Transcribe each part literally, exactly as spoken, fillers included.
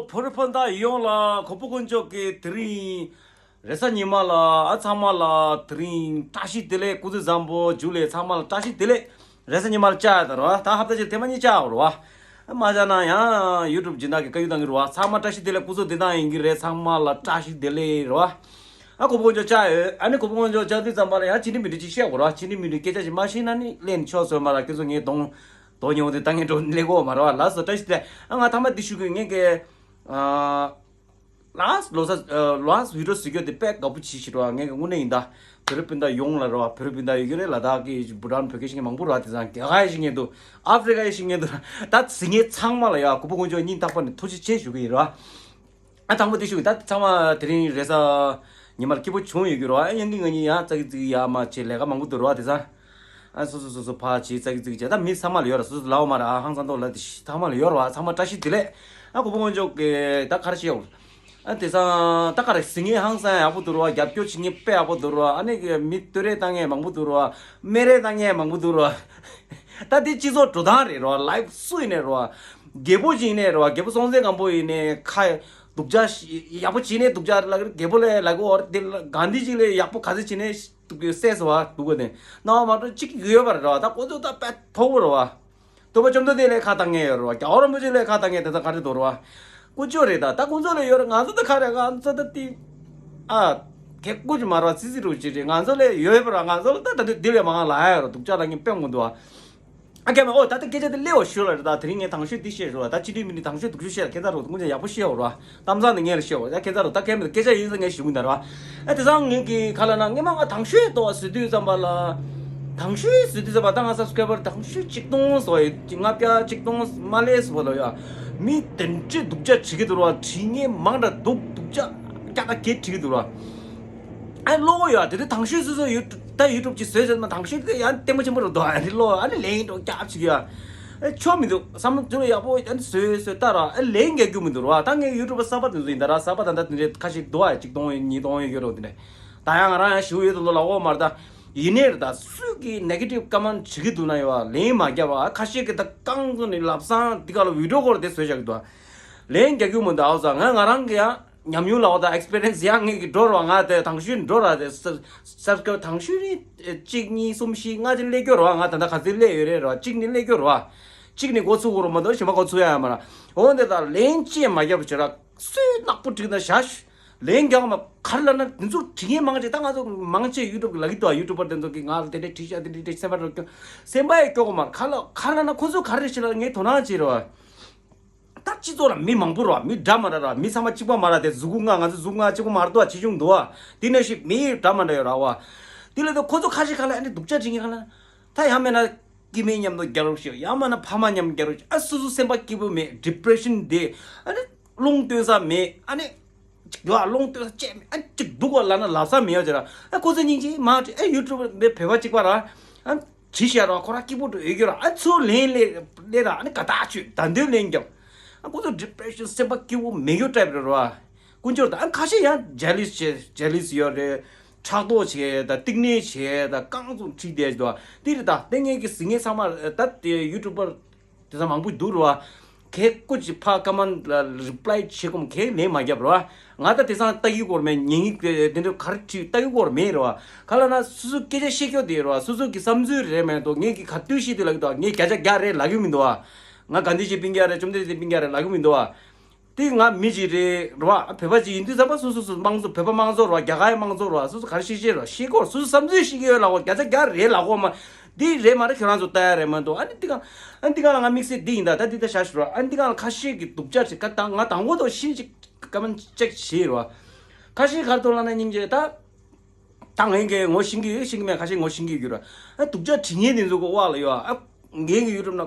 བོད་རིགས་སྤུན་ཟླ་ཡོངས་ལ་གོ་པོ་དཀོན་མཆོག་གི་དེ་རིང་རེས་གཟའ་ཉི་མ་ལ། ཨ་ཚང་མ་ལ་དེ་རིང་བཀྲ་ཤིས་བདེ་ལེགས། སྐུ་ཚེ་བཟང་པོ། ཇུ་ལེ། ཚང་མ་ལ་བཀྲ་ཤིས་བདེ་ལེགས། རེས་གཟའ་ཉི་མ་ལ་བཅར་ཡ་ད་རོ། ད་ཧབ་ཏ་གཅིག་ཐེངས་མ་གཉིས་བཅར་ཡོད་རོ། ཨ་མ་བཅར་ན་ཡང་ཡུ་ཊུབ་སྦྱིན་བདག་གི་བཀའ་ཡིག་བཏང་གི་རོ། ཚང་མ་བཀྲ་ཤིས་བདེ་ལེགས། སྐུ་གཟུགས་བདེ་ཐང་ཡིན་གྱི་རེད། ཚང་མ་ལ་བཀྲ་ཤིས་བདེ་ལེགས་རོ། ཨ་གོ་པོ་དཀོན་མཆོག་བཅར་ཡོད། ཨ་ནི་གོ་པོ་དཀོན་མཆོག་བཅར་དུས་ཙམ་པ་ལ་ཡང་ཅི་འདྲ་མི་འདྲ་ཅིག་བཤད་དགོས་རོ། ཅི་འདྲ་མི་འདྲ་སྐད་ཆ་ཅིག་མ་བཤད་ན་ནི་ལན་ཆོག་ཟེར་མ་ར། ཁྱོད་ཚོ་ངའི་གདོང་དོ་ཉོ་དེ་ད་ངས་འགྲོ་ལེ་གོ་མ་རོ། ལགས་སོ། བཀྲ་ཤིས་བདེ་ལེགས། ཨ་ང་ཐ་མ་འདི་ཞུ་གི། ངས་ཀྱི་ཨ་ལཱསི་ལོ་ས་ལཱསི་བི་ཌི་ཡོ་བཟོ་རྒྱུ་དེ་དཔེ་དགའ་པོ་བྱེད་ཤི་རོ། ངས་ཀྱི་དངོས་གནས་ཡིན་ད། བོད་རིགས་སྤུན་ཟླ་ཡོངས་ལ་རོ། བོད་རིགས་སྤུན་ཟླ་ཡོད་ཀྱི་རེད། ལ་དྭགས་ཀྱི་བྷུ་ཊཱན་བོད་སྐད་ཤེས་མཁན་མང་པོ་རོ། དེ་ཚང་རྒྱ་གར་ཡི་ཤེས་མཁན་འདུག་ཨ་ཧྥི་རི་ཀ་ཡི་ཤེས་མཁན་འདུག་ད་དེ་ཚང་མ་ལ་ཡ་གོ་པོ་དཀོན་མཆོག་སྙིང་ཐག་པ་ནས་ཐུགས་རྗེ་ཆེ་ཞུ་གི་ཡིན་རོ། ཨ་དང་པོ་དེ་ཞུ་གི། ད་ཚང་མ་དེ་རིང་རེས་གཟའ་ཉི་མར་སྐྱིད་པོ་བྱུང་ཡོད་ཀྱི་རོ། ཨ་ཡང་གི་ང་གཉིས་ཡང་ཙག་གི་ཙིག་གི་ཡ་མ་བྱེད། ལས་ཀ་མང་པོ་འདུག་རོ། དེ་ཚང་ཨ་སོ་སོ་སོ་སོ་ཕར་བྱེད། ཙག་གི་ཙིག་གི་བྱེད། ད་མི་ཚང་མ་ལ་ཡོད་ར། སོ་སོ་ལའོ་མ་ར། ཨ་ཧང་སང་མདོག་ལ་དེ་ཚང་མ་ལ་ཡོད་ར། ཚང་མ་བཀྲ་ཤིས་བདེ་ལེགས། ཨ་གོ་པོ་དཀོན་མཆོག་གི་ད་ག་རེ་བཤད་འོ། ཨ་དེ་ཚང་ད་ག་རེ་ཟེར། ངས་ཧང་སང་ཡག་པོ་འདུག་རོ། རྒྱབ་སྐྱོར་བྱེད་མཁན་དཔེ་ཡག་པོ་འདུག་རོ། ཨ་ནི་མི་བསྟོད་ར་བཏང་མཁན་མང་པོ་འདུག་རོ། སྨད་ར་བཏང་མཁན་མང་པོ་འདུག་རོ། ད་འདི་སྤྱི་ཚོགས་འགྲོ་སྟངས་རེད་རོ། ལའིབ་སུ་ཡིན་ནའི་རོ། རྒད་པོ་ཅིག་ཡིན་ནའི་རོ། རྒད་པོ་སྲོང་བཙན་སྒམ་པོ་ཡིན་ནའི་ཁ་སྡུག་ཅག་ཡག་པོ་བྱས་ནས་སྡུག་ཅག་ལ་རྒད་པོ་ལ་ལབ་གི་ཡོད་རེད། དེ་གྷན་དྷི་ཇི་ལ་ཡག་པོ་ག་ཚོད་བྱས་ནས་སྡུག་གི་བསད་སོང་བ་སྡུག་གི་དེ་སྣང་བ་མ་འགྲོ་གཅིག་ཡོད་པ་རེད་རོ། ད་ཁོ་ཚོ་ད་དཔེ་མཐོ་པོ་རེད་བ། སྟོན་པ་བཅོམ་ལྡན་འདས་ལ་ཁ་བཏང་མཁན་ཡོད་རེད་བ། རྒྱལ་བ་རིན་པོ་ཆེ་ལ་ཁ་བཏང་མཁན་དེ་ཚོ་ག་རེ་འདུག་རེད་བ། དཀོན་མཆོག་རེད་ད། ད་ཁོང་ཚོ་ལ་ཡོད་རེད། ང་ཚོ་ད་ག་རེ། ང་ཚོ་ད་དེ་ཨ་ཁེ་ཀོ་ཅི་མ་ར་ཙི་ཙི་རུ་ཅི་རེད། ང་ཚོ་ལ་ཡོད་པ་ར། ང་ཚོ་ལ་ད་ད་དེ་དེ་ལས་མང་ལ་ཡ་ཡོད་རེད། སྡུག་ཅག་ལ་ངས་དཔེ་མི་འདུག་བ། ཨ་ཁེ་མ་ཨོ་ད་ལྟ་སྐད་ཆ་དེ་སླེབས་བ་ཞུ་ལ་རེད། ད་དེ་རིང་ངས་དང་ཤོས་འདི་བཤད་རོགས། ད་ཅི་འདྲའི་མི་འདི་དང་ཤོས་སྡུག་ཤོས་བཤད་ལ་ཁྱེད་ཚ་རོགས་དངོས་ཆ་ཡག་པོ་བཤད་འོ་རོགས། གཏམ་བཟང་ནི་ངས་ལ་བཤད་འོ། ད་ཁྱེད་ཚ་རོགས་ད་ཁེ་མི་སྐད་ཆ་ཡིན་ས་ངས་ཞུ་གི་འདུག་རོགས། ཨ་དེ་སང་ངས་ཀྱི་ཁ་ལ་ན་ངས་མ་ང་དང་ཤོས་ཏོ་བ་བཟོས་དུས་ཙམ་པ་ལ། དང་ཤོས་བཟོས་དུས་ཙམ་པ་ད་ང་སབ་སི་ཀ་རའི་བར་དང་ཤོས་གཅིག་སྟོང་སོ་ཡི་ལྔ་བརྒྱ་གཅིག་སྟོང་མ་ལས་སོ་ལ་ཡ། མི་དེ་འདྲའི་སྡུག་ཅག་བྲིས་ཀྱི་འདུག་རོགས། བྲིས་མཁན་མང་དྲགས་འདུག་སྡུག་ཅག་རྒྱ་ད་གེ་བྲིས་ཀྱི་འདུག་རོགས། ཨ་ལོ་ཡ་དེ་དུས་དང་ཤོས་སོ་སོ་ཡུ་ཊུབ་ད་ཡུ་ཊུབ་ཅིག་བཟོས་ཟེར་ན་དང་ཤོས་དེ་ཡང་ལྟད་མོ་ཆེན་པོ་རུ་འདུག་ཨ་ནི་ལོ་ཨ་ནི་ལན་འགྲོ་རྒྱབ་ཅིག་ཡ། ཨེ་ཆོ་མི་འདུག་བསམ་བློ་ཡག་པོ་ཨ་ནི་བཟོས་བཟོས་ལྟ་ར། ཨེ་ལན་རྒྱག་རྒྱུ་མི་འདུག་ར་བ། ད་ངས་ཡུ་ཊུབ་པ་གསར་པ་དེ་ཚོ་ཡིན་ད་ར། གསར་པ་ད་ད་དེ་འདྲའི་ཁ་ཤས་འདུག་ཨ་གཅིག་སྟོང་ཉིས་སྟོང་ཡོད་རོགས་དེ་འདྲ། ད་ཡང་ང་རང་ཡང་ཞུ་ཡོད་དུ་ལོ་ལ་འོ་མར་ད། ཡིན་ནའི་རེད་ད། སུས་ཀྱི་ནེ་གེ་ཊིབ་ཀ་མེན་བྱེད་ཀྱི་འདུག་ན་ཡོད་ལན་མ་རྒྱབ་བ། ཁ་ཤས་ཀྱི་ད་རྐང་བཙུགས་ནས་ལབ་སང་འདི་ག་ལ་བི་ཌི་ཡོ་སྐོར་དེ་བཟོས་བཞག་གི་འདུག་ལན་རྒྱག་རྒྱུ་མི་འདུག་ཨའོ་ཙང་ང་ང་རང་གི་ཡང་ཉམས་མྱོང་ལ་འོ་ད་ཨེག་སི་པི་རི་ཡན་སི་ཡང་ངེད་ཀྱི་འགྲོ་རོགས། ང་དེ་དང་ཤོས་འགྲོ་ར་དེ་སབ་སི་ཀ་རའིབ་དང་ཤོས་རེ་གཅིག་གཉིས་གསུམ་བཞི་ལྔ་ཅན་སླེབས་སྐྱོ་རོགས། ང་ད་ལྟ་ག་ཚོད་སླེབས་ཡོད་རེད་རོགས། གཅིག་ནི་སླེབས་སྐྱོ་རོགས། གཅིག་ནི་འགོ་ཚུགས་འོ་རོགས་མ་གཏོགས་གཞན་པ་འགོ་ཚུགས་ཡ་ཡ་མ་ར། འོ་འདི་ད་ལན་ཅི་ཡང་མ་རྒྱབ་བྱེད་ར། སུས་ནག་པོ་བྲིས་ན་བཞག་ཞུ། ལན་རྒྱག་མ་ག་རེ་ལབ་ན་དེ་ཚོ་བྲིས་མཁན་མང་ཆེ་ད་ང་ཚོ་མང་ཆེ་ཡུ་ཊུབ་ལ་གི་འདུག་ཡུ་ཊུབ་པར་དེ་ཚོ་གི་ང་ལ་དེ་འདྲས་བྲིས་ཤག་དེ་འདྲས་བྲིས་སེམས་པ་རོ་སྐྱོ། སེམས་པ་ཡི་སྐྱོ་གོ་མ་ག་ལ་ག་རེ་ལབ་ན་ཁོ་ཚོ་ག་རེ་བྱེད་ལ་ངས་དོ་སྣང་བྱེད་རོགས། ད་སྤྱི་ཚོགས་ལ་མི་མང་པོ་རོགས། མི་འདྲ་མ་འདྲ་རོགས། མི་ཚང་མ་གཅིག་པ་མ་རེད་དེ། གཟུགས་པོ་ལྔ་ང་ཚོ་གཟུགས་པོ་ལྔ་གཅིག་པ་མ་རེད་དོ། ཆེ་ཆུང་འདུག་བ། དེ་ནས་ཞིག་མི་འདྲ་མ་འདྲ་ཡོད་ར་བ། དེ་ལས་དོ་ཁོ་ཚོ་ཁ་ཤས་ཁ་ལ་ཨ་ནི་སྡུག་ཅག་བྱེད་མཁན་ཁ་ལ། ད་ཡང་མེད་ན་སྐྱེ་དམན་མཉམ་དུ་རྒྱག་རོགས་ཞེས། ཡང་མིན་ན་ཕ་མ་མཉམ་རྒྱག་རོགས་ཞེས། ཨ་སོ་སོ་སེམས་པ་སྐྱིད་པོ་མེད། ཌི་པི་རེ་ཤན་དེ། ཨ་ནི་རླུང་བཏོན་ས་མེད། ཨ་ནི་ཅིག་ཡོད་ཨ་རླུང་བཏོན་ས་ཅེ་མེད། ཨ་ཅིག་སྡུག་པ་ལབ་ན་ལབ་ས་མེད་ཡོད་ཅེ་ར། ཨ་ཁོ་ཚོ་སྙིང་རྗེ་མ་བྱེད། ཨ་ཡུ་ཊུབ་པ་བོད་པ་གཅིག་པ་ར། ཨ་བྱེད་ཤག་ར། ཁོ་རང་སྐྱིད་པོ་འགྲོ་ཡོད་རྒྱུ་ར། ཨ་ཚོ་ལན་ལས་ལས་ར། ཨ་ནི་དགའ་ཐག་ཆོད། ད་འདོད་ལན་རྒྱབ། ཨ་ཁོ་ཚོ་ཌི་པི་རེ་ཤན་སེམས་པ་སྐྱིད་པོ་མེད་རྒྱུ་ཊའིབ་རེད་ར། དཀོན་མཆོག་ད་ཨ་ཁ་ཤས་ཡང་ཇེ་ལི་སི་བྱེད། ཇེ་ལི་སི་ཡོད་རེད། ཕྲག་དོག་བྱེད་ད། གཏིང་ནས་བྱེད་ད། རྐང་བཙུགས་ཁྲིད་བསྡད་ཀྱི་འདུག་དེ་རེད་ད། དེ་ངས་ཀྱི་གཟིགས་མཁན་ཚང་མ་ད་དེ་ཡུ་ཊུབ་པར་དེ་ཚང་མང་པོ་འདུག་རོ། ཁེ་ཀོ་ཅི་ཕ་ཀ་མན་ལ་རི་པི་ལའི་བྱེད་གོམ་ཁེ་ལན་མ་རྒྱབ་རོ། ང་ད་དེ་སང་ལྟ་གི་སྐོར་མེད། ཉན་གི་དེ་འདྲ་ག་རེ་ཁྲིད་ལྟ་གི་སྐོར་མེད་རོ། ག་ལ་ན་སོ་སོ་སྐད་ཆ་བཤད་ཀྱོག་དེ་རོ། སོ་སོ་གི་བསམ་ཚུལ་རེད་མེད་དོ། ངས་ཀྱི་ག་དུས་བཤད་དེ་ལབ་གི་འདུག་ངས་བརྒྱ་ཆ་བརྒྱ་རེད་ལབ་གི་མི་འདུག་ང་གྷན་དྷི་ཇི་སྤུན་ཀྱག་རེད། བཅོམ་ལྡན་འདས་སྤུན་ཀྱག་རེད་ལབ་གི་མི་འདུག་དེ་ང་མི་ཅིག་རེད་རོ། བོད་པ་ཅིག་ཡིན་དུས་ཙམ་པ་སོ་སོ་སོ་དམངས་གཙོ་བོད་པ་དམངས་གཙོ་རོ། རྒྱ་གར་དམངས་གཙོ་རོ། སོ་སོ་ག་རེ་བཤད་བཤད་རོ། བཤད་སྐོར་སོ་སོ་བསམ་ཚུལ་བཤད་ཀྱི་ཡོད་ལབ་གོ། བརྒྱ་ཆ་བརྒྱ་རེད་ལབ་གོ་མ། འདི་རེད་མ་རེད་ཁྱོད་རང་ཚོ་ལྟ་ཡ་རེད་མ་གཏོགས། ཨ་ནི་འདི་ག་ཨ་འདི་ག་ལ་ང་དམིགས་བསལ་འདི་ཡིན་ད། ད་འདི་ད་བཞག་ཞུ་རོ། ཨ་འདི་ག་ལ་ཁ་ཤས་ཀྱི་སྡུག་ཅག་ཅིག་ག་ད་ང་དང་པོ་དང་ཤིན་ཅིག་ཀ་མན་ཅེག་བྱེད་རོ། ཁ་ཤས་ག་རེ་འདུག་ལབ་ན་སྙིང་རྗེ་ད། ད་ངས་ཀྱི་ངོ་ཤེས་ཀྱི་ཡོད་ཤེས་ཀྱི་མེད། ཁ་ཤས་ངོ་ཤེས་ཀྱི་ཡོད་རོ། ཨ་སྡུག་ཅག་བྲིས་མཁན་དེ་ཚོ་གི་དབང་ལ་ཡོད་ཨ། ངས་ཀྱི་ཡུ་ཊུབ་ན།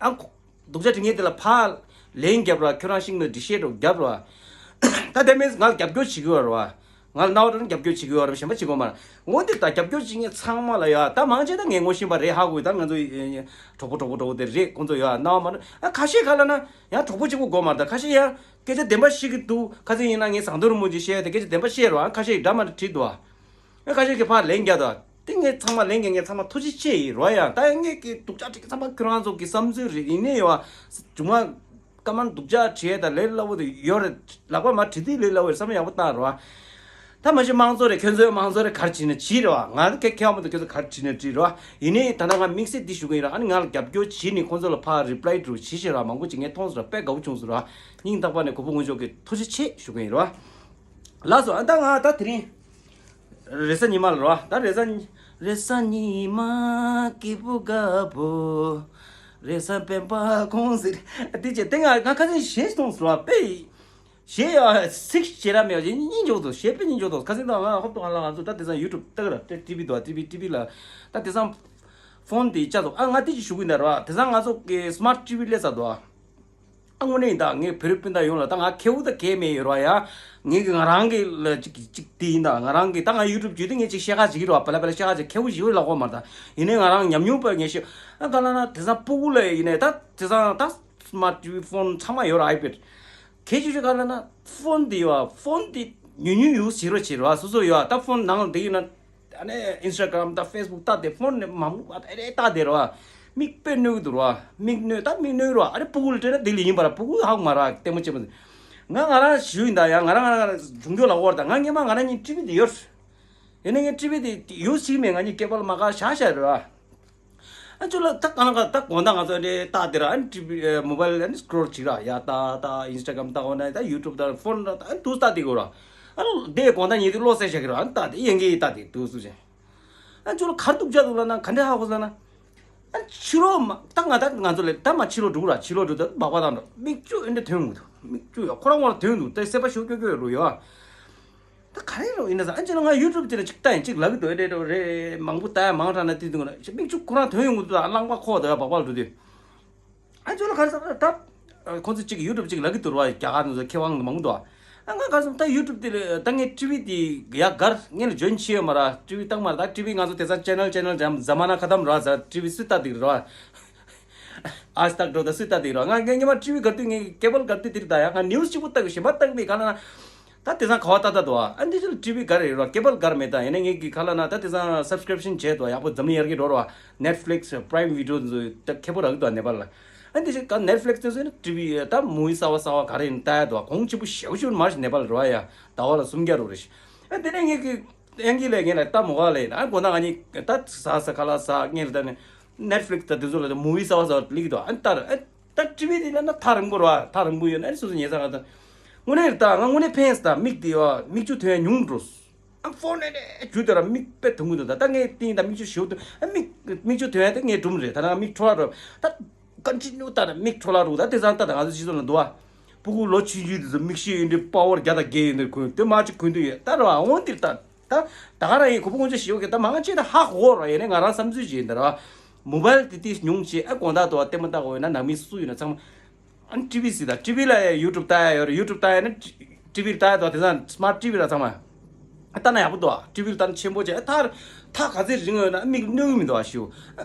ཨ་ཁོ། སྡུག་ཅག་བྲིས་མཁན་དེ་ལ་ཕར་ལན་རྒྱབ་ར། ཁྱོད་རང་ཤིང་ལ་འདྲི་བཤད་འགྲོ་རྒྱབ་ར། ད་དེ་མིན་ང་ལ་རྒྱབ་སྐྱོར་བྱེད་ཀྱི་ཡོད་ར། ང་ལ་རྣ་བ་དྲང་རྒྱབ་སྐྱོར་བྱེད་ཀྱི་ཡོད་ར། གཞན་པ་བྱེད་དགོས་མ་ར། འོ་འདི་ད་རྒྱབ་སྐྱོར་བྱེད་མཁན་ཚང་མ་ལ་ཡ། ད་མང་ཆེ་ད་ངས་ངོ་ཤེས་པ་རེད་ཧ་གོ། ད་ང་ཚོ་གྲོགས་པོ་གྲོགས་པོ་གྲོགས་པོ་དེ་རེད། ཁོང་ཚོ་ཡ་རྣ་བ་མ་དྲང་། ཨ་ཁ་ཤས་ག་ལ་ན་ཡང་གྲོགས་པོ་གཅིག་པོ་དགོས་མ་ར། ད་ཁ་ཤས་ཡ་སྐད་ཆ་བདེན་པ་བཤད་ཀྱི་འདུག་ཁ་སང་ཡིན་ན་ངས་ཟངས་མདོག་རིན་པོ་ཆེ་བཤད་དེ་སྐད་ཆ་བདེན་པ་བཤད་ར། ཨ་ཁ་ཤས་ཡི་འདྲ་མ་འདྲ་བྲིས་འདུག་ཨ། ཨ་ཁ་ཤས་ཀྱིས་ཕར་ལན་རྒྱག་དང་། དེ་ངས་ཚང་མ་ལན་རྒྱག་མཁན་ཚང་མ་ཐུགས་རྗེ་ཆེ་ཡིན་རོ། ཡ་ད་ངས་ཀྱི་སྡུག་ཅག་ཁྲིད་ཀྱི་ཚང་མ་ཁྱོད་རང་ཚོ་གི་བསམ་ཚུལ་རེད། ཡིན་ནའི་ཡོད་ཨ། སྒྲུང་མ་ ཀ་མན་སྡུག་ཅག་བྲིས་ཡས་དང་ལས་སླ་པོ་དེ་ཡོད་རེད། ལག་པ་མ་བྲིས་དུས་ལས་སླ་པོ་རེད། བསམ་བློ་ཡག་པོ་བཏང་རོགས། ད་མ་གཞི་དམངས་གཙོ་རེད། ཁྱོད་ཚོའི་དམངས་གཙོ་རེད། ག་རེ་བྲིས་ན་བྲིས་རོགས། ང་ཁྱེད་ཁྱེད་དམངས་གཙོ་ཁྱོད་ཚོ་ག་རེ་བྲིས་ན་བྲིས་རོགས། ཡིན་ནའི་ད་ལྟ་ང་དམིགས་བསལ་འདི་ཞུ་གི་ཡིན་རོགས། ཨ་ནི་ང་ལ་རྒྱབ་སྐྱོར་བྱས་ནས་ཁོང་ཚོ་ལ་ཕར་རི་པ་ལའི་འདྲ་བོ་བྱེད་ཤེས་རོགས། མང་པོ་ཅིག་ངས་མཐོང་སོང་རོགས། དཔེ་དགའ་པོ་བྱུང་སོང་རོགས། སྙིང་ཐག་པ་ནས་གུས་པ་དགོངས་ཞུ་གི། ཐུགས་རྗེ་ཆེ་ཞུ་གི་ཡིན་རོགས། ལགས་སོ། ཨ་ད་ང་ད་དེ་རིང་རེས་གཟའ་ཉི་མ་ལ་རོ། ད་རེས་གཟའ་ཉི་རེས་གཟའ་ཉི་མ་སྐྱིད་པོ་དགའ་པོ། རེས་གཟའ་སྤེན་པ་ཁོང་ཟེར། དེ་བྱས་དེ་ང་ང་ཁ་སང་གཞས་གཏོང་སོང་བ་དཔེ། གཞས་ཡ་སིག་བྱེད་ར་མེད་པ་གཉིས་འཇོག་ཏོ། གཞས་དཔེ་གཉིས་འཇོག་ཏོ། ཁ་སང་དང་ང་ཧོབ་ཏོ་ང་ལ་ང་ཚོ་ད་དེང་སང་ཡུ་ཊུབ་ལྟ་གི་ར། ཏི་ཝི་འདུག་ཏི་ཝི་ཏི་ཝི་ལ་ད་དེང་སང་ཕོན་དེ་བཅག་ཏོ། ཨ་ང་དེ་ཅིག་ཞུ་གི་ཡིན་ད་ར། དེང་སང་ང་ཚོ་གི་སི་མཱར་ཊི་ཊི་ཝི་སླེབས་ཚར་འདུག་ཨ། ཨ་དངོས་གནས་ཡིན་ད། ངས་བོད་རིགས་སྤུན་ཟླ་ཡོངས་ལ་ད་ང་ཁེ་པོ་ད་གས་མེད་ཡོད་ར་ཡ། ངས་ཀྱི་ང་རང་གི་ལ་ཅིག་ཅིག་དེ་ཡིན་ད། ང་རང་གི་ད་ང་ཡུ་ཊུབ་བརྒྱུད་དེ་ངས་ཅིག་བཤད་ཁ་ཅིག་གི་ར། པ་ལ་པ་ལ་བཤད་ཁ་ཅིག་ཁེ་པོ་ཞིག་ལ་གོ་མ་ད། ཡིན་ནའི་ང་རང་ཉམས་མྱོང་པ་ངས་ཤེས། ཨ་ག་ལ་ན་དེང་སང་སྤུ་གུ་ལ་ཡིན་ནའི་ད་དེང་སང་ད་སི་མཱར་ཊི་ཝི་ཕོན་ཚང་མ་ཡོད་ར། ཨའི་པེ་ཌི། གལ་ཆེ་ཤོས་ག་ལ་ན་ཕོན་དེ་ཡོད་ཨ། ཕོན་དེ་ཉུང་ཉུང་ཡུ་སི་བྱེད་རོགས་བྱེད་ར། སོ་སོ་ཡོད་ཨ། ད་ཕོན་ནང་ལ་དེ་ཡིན་ན། ཨ་ནི་ཨིན་སི་ཊ་གྷ་རམ་དང་ཕེ་སི་བུག་ལྟ་དེ་ཕོན་ནས་མང་པོ་ཨ་རེ་ལྟ་དེ་རོ། མིག་དཔེ་གནོད་ཀྱི་འདུག་རོ། མིག་གནོད་ད་མིག་གནོད་རོ། ཨ་རེ་སྤུ་གུ་ལ་སྤྲད་ན་དེ་ལས་ཡིན་པ་ར། སྤུ་གུ་ཧ་གོ་མ་ར་ལྟད་མོ་བྱེད་པ། ང་ང་རང་ཞུ་ཡིན་ད་ཡ། ང་རང་ང་རང་འབྱུང་འགྱུར་ལ་འོར་ད། ང་སྔོན་མ་ང་རང་གཉིས་ཊི་ཝི་དེ་ཡོད། ཡིན་ན་ངས་ཊི་ཝི་དེ་ཡོད་ཞིག་མེད། ང་གཉིས་སྐེད་པ་ལ་མ་ག་བཞག་བཞག་རེད་ར། ཨ་ཅོ་ལ་ད་ག་ན་ག་ད་དགོང་དག་ང་ཚོ་འདྲེ་ལྟ་དེ་ར། ཨ་ནི་ཊི་ཝི་མོ་བལ་ཨ་ནི་སི་ཀོ་རོལ་བྱེད་ར་ཡ། ལྟ་ལྟ་ཨིན་སི་ཊ་གྷ་རམ་ལྟ། འོ་ན་ད་ཡུ་ཊུབ་ལྟ། ཕོན་ལ་ལྟ། ཨ་ནི་དུ་ལྟ་དེ་གོ་ར། ཨ་ནི་དེ་དགོང་དག་ཉལ་དུས་བློ་གསལ་བཞག་གི་ར། ཨ་ནི་ལྟ་དེ་ཡན་གྱི་ལྟ་དེ་དུ་སུ་ཅན། ཨ་ཅོ་ལ་གར་ཐུག་ཅག་འདུག་ལ་ན་ག་འདྲ་ཧ་གོ་ལ་ན། ཨ་ཕྱི་ལོགས་མ་ད་ང་ད་ང་ཚོ་ལས་ད་མ་ཕྱི་ལོགས་འགྲོ་གི་ར། ཕྱི་ལོགས་འགྲོ་ད་སྦག་སྦག་བཏང་འགྲོ། མིག་ཆུ་ཨེ་འདྲ་ཐོན་འོང་འདུག་མིག་ཆུ་ཡ་ཁོ་རང་ཁོ་རང་ཐོན་འདུག་ད་སེམས་པ་ཤོར་ཀྱོ་ཀྱོ་རུ་ཡོད་ཨ། ད་ག་རེ་རོ་ཡིན་ན་ཟེར། ཨ་ཅེ་ལ་ང་ཡུ་ཊུབ་ཅེ་ལ་ཅིག་ལྟ་ཡིན། ཅིག་ལབ་ཀྱི་འདུག་ཨེ་འདྲ་འདྲ་རེད། མང་པོ་ལྟ་ཡ་མང་དྲགས་ན་དེ་འདུག་ན་མིག་ཆུ་ཁོ་རང་ཐོན་ཡོང་གི་འདུག་ཨ་རླངས་པ་ཁོག་ད་ཡ་སྦག་སྦག་འགྲོ་དུས། ཨ་ཅེ་ལ་ག་རེ་ཟེར་ད་ཁོ་ཚོ་ཅིག་ཡུ་ཊུབ་ཅིག་ལབ་ཀྱི་འདུག་ར། རྒྱ་གར་ནང་ཚོ་མཁས་དབང་མང་པོ་འདུག་ཨ་ང་ག་རེ་ཟེར་ད་ཡུ་ཊུབ་དེ་ལ་ད་ངས་ཊི་ཝི་དེ་ཡ་གར་ངས་ལ་ཇོ་ཡིན་བྱས་ཡོད་མ་ར། ཊི་ཝི་བཏང་མ་ར། ད་ཊི་ཝི་ང་ཚོ་དེ་ཚང་ཅེ་ནལ་ཅེ་ནལ་ཇམ་ཛ་མ་ན་ཁ་ཏམ་ར་ཟེར། ཊི་ཝི་སུས་ལྟ་དེ་ར། ཨཱཇ་དག་འགྲོ་ད་སུས་ལྟ་དེ་ར། ང་ངས་སྔོན་མ་ཊི་ཝི་གར་དུས་ངས་ཀེ་བལ་གར་དུས་དེ་རིགས་ད་ཡ། ང་ནིའུ་སི་གཅིག་པུ་ལྟ་གི་གཞན་པ་ལྟ་གི་མེད། ག་ལ་ན་ད་དེང་སང་ག་བ་ལྟ་ལྟ་འདུག་ཨ། ཨ་འདི་ཚོ་ཊི་ཝི་གར་རེད་ར། ཀེ་བལ་གར་མེད་ད། ཡིན་ན་ངས་གི་ག་ལ་ན་ད་དེང་སང་སབ་སི་ཀི་རིབ་ཤན་བྱས་འདུག་ཡག་པོ་འཛམ་གླིང་ཡར་རྒྱས་འགྲོ་ར། ནེཊ་ཕི་ལིག་སི་པི་རའི་མི་བི་ཌི་ཡོ་འདི་ཚོ་ད་ཁེ་པོ་རག་གི་འདུག་ནེ་པལ་ལ། ཨ་འདི་ཚོ་ག་ནེཊ་ཕི་ལིག་སི་དེ་ཚོ་ནི་ཊི་ཝི་ད་མུ་ཝི་གསར་བ་གསར་བ་ག་རེ་ཡིན་ལྟ་ཡ་འདུག་ཨ། གོང་ཆེན་པོ་ཞེ་པོ་ཞིག་མར་ནེ་པལ་རེད་བ་ཡ། ཟླ་བ་ལ་སུམ་བརྒྱ་རུ་རེད་ཤི། ཨ་དེ་ནས་ངས་གི་ཨང་ཀི་ལས་ངས་ལ་ལྟ་མོ་ག་ལས་ན་དགོང་དག་ང་གཉིས་ད་ཟ་ཟ་ཁ་ལག་ཟ་ངས་ལ་ད་ནི་ནེཊ་ཕི་ལིག་སི་ད་དེ་ཚོ་ལ་མུ་ཝི་གསར་བ་གསར་བ་ལིག་འདུག་ཨ་ལྟར་ཨ། ད་ཊི་ཝི་དེ་ལ་ན་ཐག་རིང་པོ་ར། ཐག་རིང་པོ་ཡོད་ན་ཨ་ནི་སོ་སོ་ཉལ་ས་ག་ད། དངོས་གནས་རེད་ད། ང་དངོས་གནས་ཕན་སོང་ད། མིག་དེ་ཡོ་མིག་ཆུ་ཐོན་ཡ་ཉུང་འགྲོ། ཨ་ཕོན་ནས་ནས་རྒྱུ་དེ་ར་མིག་དཔེ་ཐུང་གི་འདུག་ད་ད་ངས་ཏིང་ད་མིག་ཆུ་ཞེ་པོ་ཐོན། ཨ་མིག་མིག་ཆུ་ཐོན་ཡ་དེ་ངས་སྒྲུབ་རེད། ད་ན་མིག་འཕྲོ་བརླག་འགྲོ། ད་ཀོན་ཊི་ནིའུ་ད་ད་མིག་འཕྲོ་བརླག་འགྲོ། ད་དེ་ཚང་ད་ད་ང་ཚོ་སྤྱི་ཚོགས་ནང་འདུག་ཨ། སྤུ་གུ་ལོ་ཆུང་ཆུང་དེ་ཚོ་མིག་ཤེལ་ཡིན་འདྲ་པ་ཝར་བརྒྱ་དང་བརྒྱད་ཡིན་འདྲ་གོན། དེ་མ་གཅིག་གོན་དུས་ཡོད་ད་ར། འོན་ཏེ་ད། ད་ད་ག་རང་ཡིན་གོ་བོ་ངོ་ཅོ་ཞིག་ཡོད་གི་ད་མང་ཆེ་ད་ཧ་གོ་ར། ཡིན་ནའི་ང་རང་བསམ་ཚུལ་ཅིག་ཡིན་ད་ར། མོ་བལ་དེ་དེ་ཉུང་ཆེ་ཨ་དགོང་དག་ཏུ་ལྟད་མོ་ལྟ་གོ་ཡོད་ན་ནང་མི་སུ་ཡོད་ན་ཚང་མ། ཨ་ཊི་ཝི་སི་ད་ཊི་ཝི་ལ་ཡ་ཡུ་ཊུབ་ལྟ་ཡ་ཡོད་ར། ཡུ་ཊུབ་ལྟ་ཡ་ན་ཊི་ཝི་ལྟ་ཡ་དོ་དེ་ཚང་སི་མཱར་ཊི་ཝི་ར་ཚང་མ། ཨ་ལྟ་ན་ཡག་པོ་འདུག་ཨ། ཊི་ཝི་ལྟ་ན་ཆེན་པོ་བྱས་ཨ་ཐག་ཐག་ག་ཚོད་རིང་ཡོད་ན་མིག་གནོད་གི་མི་འདུག་ཨ་ཞུ།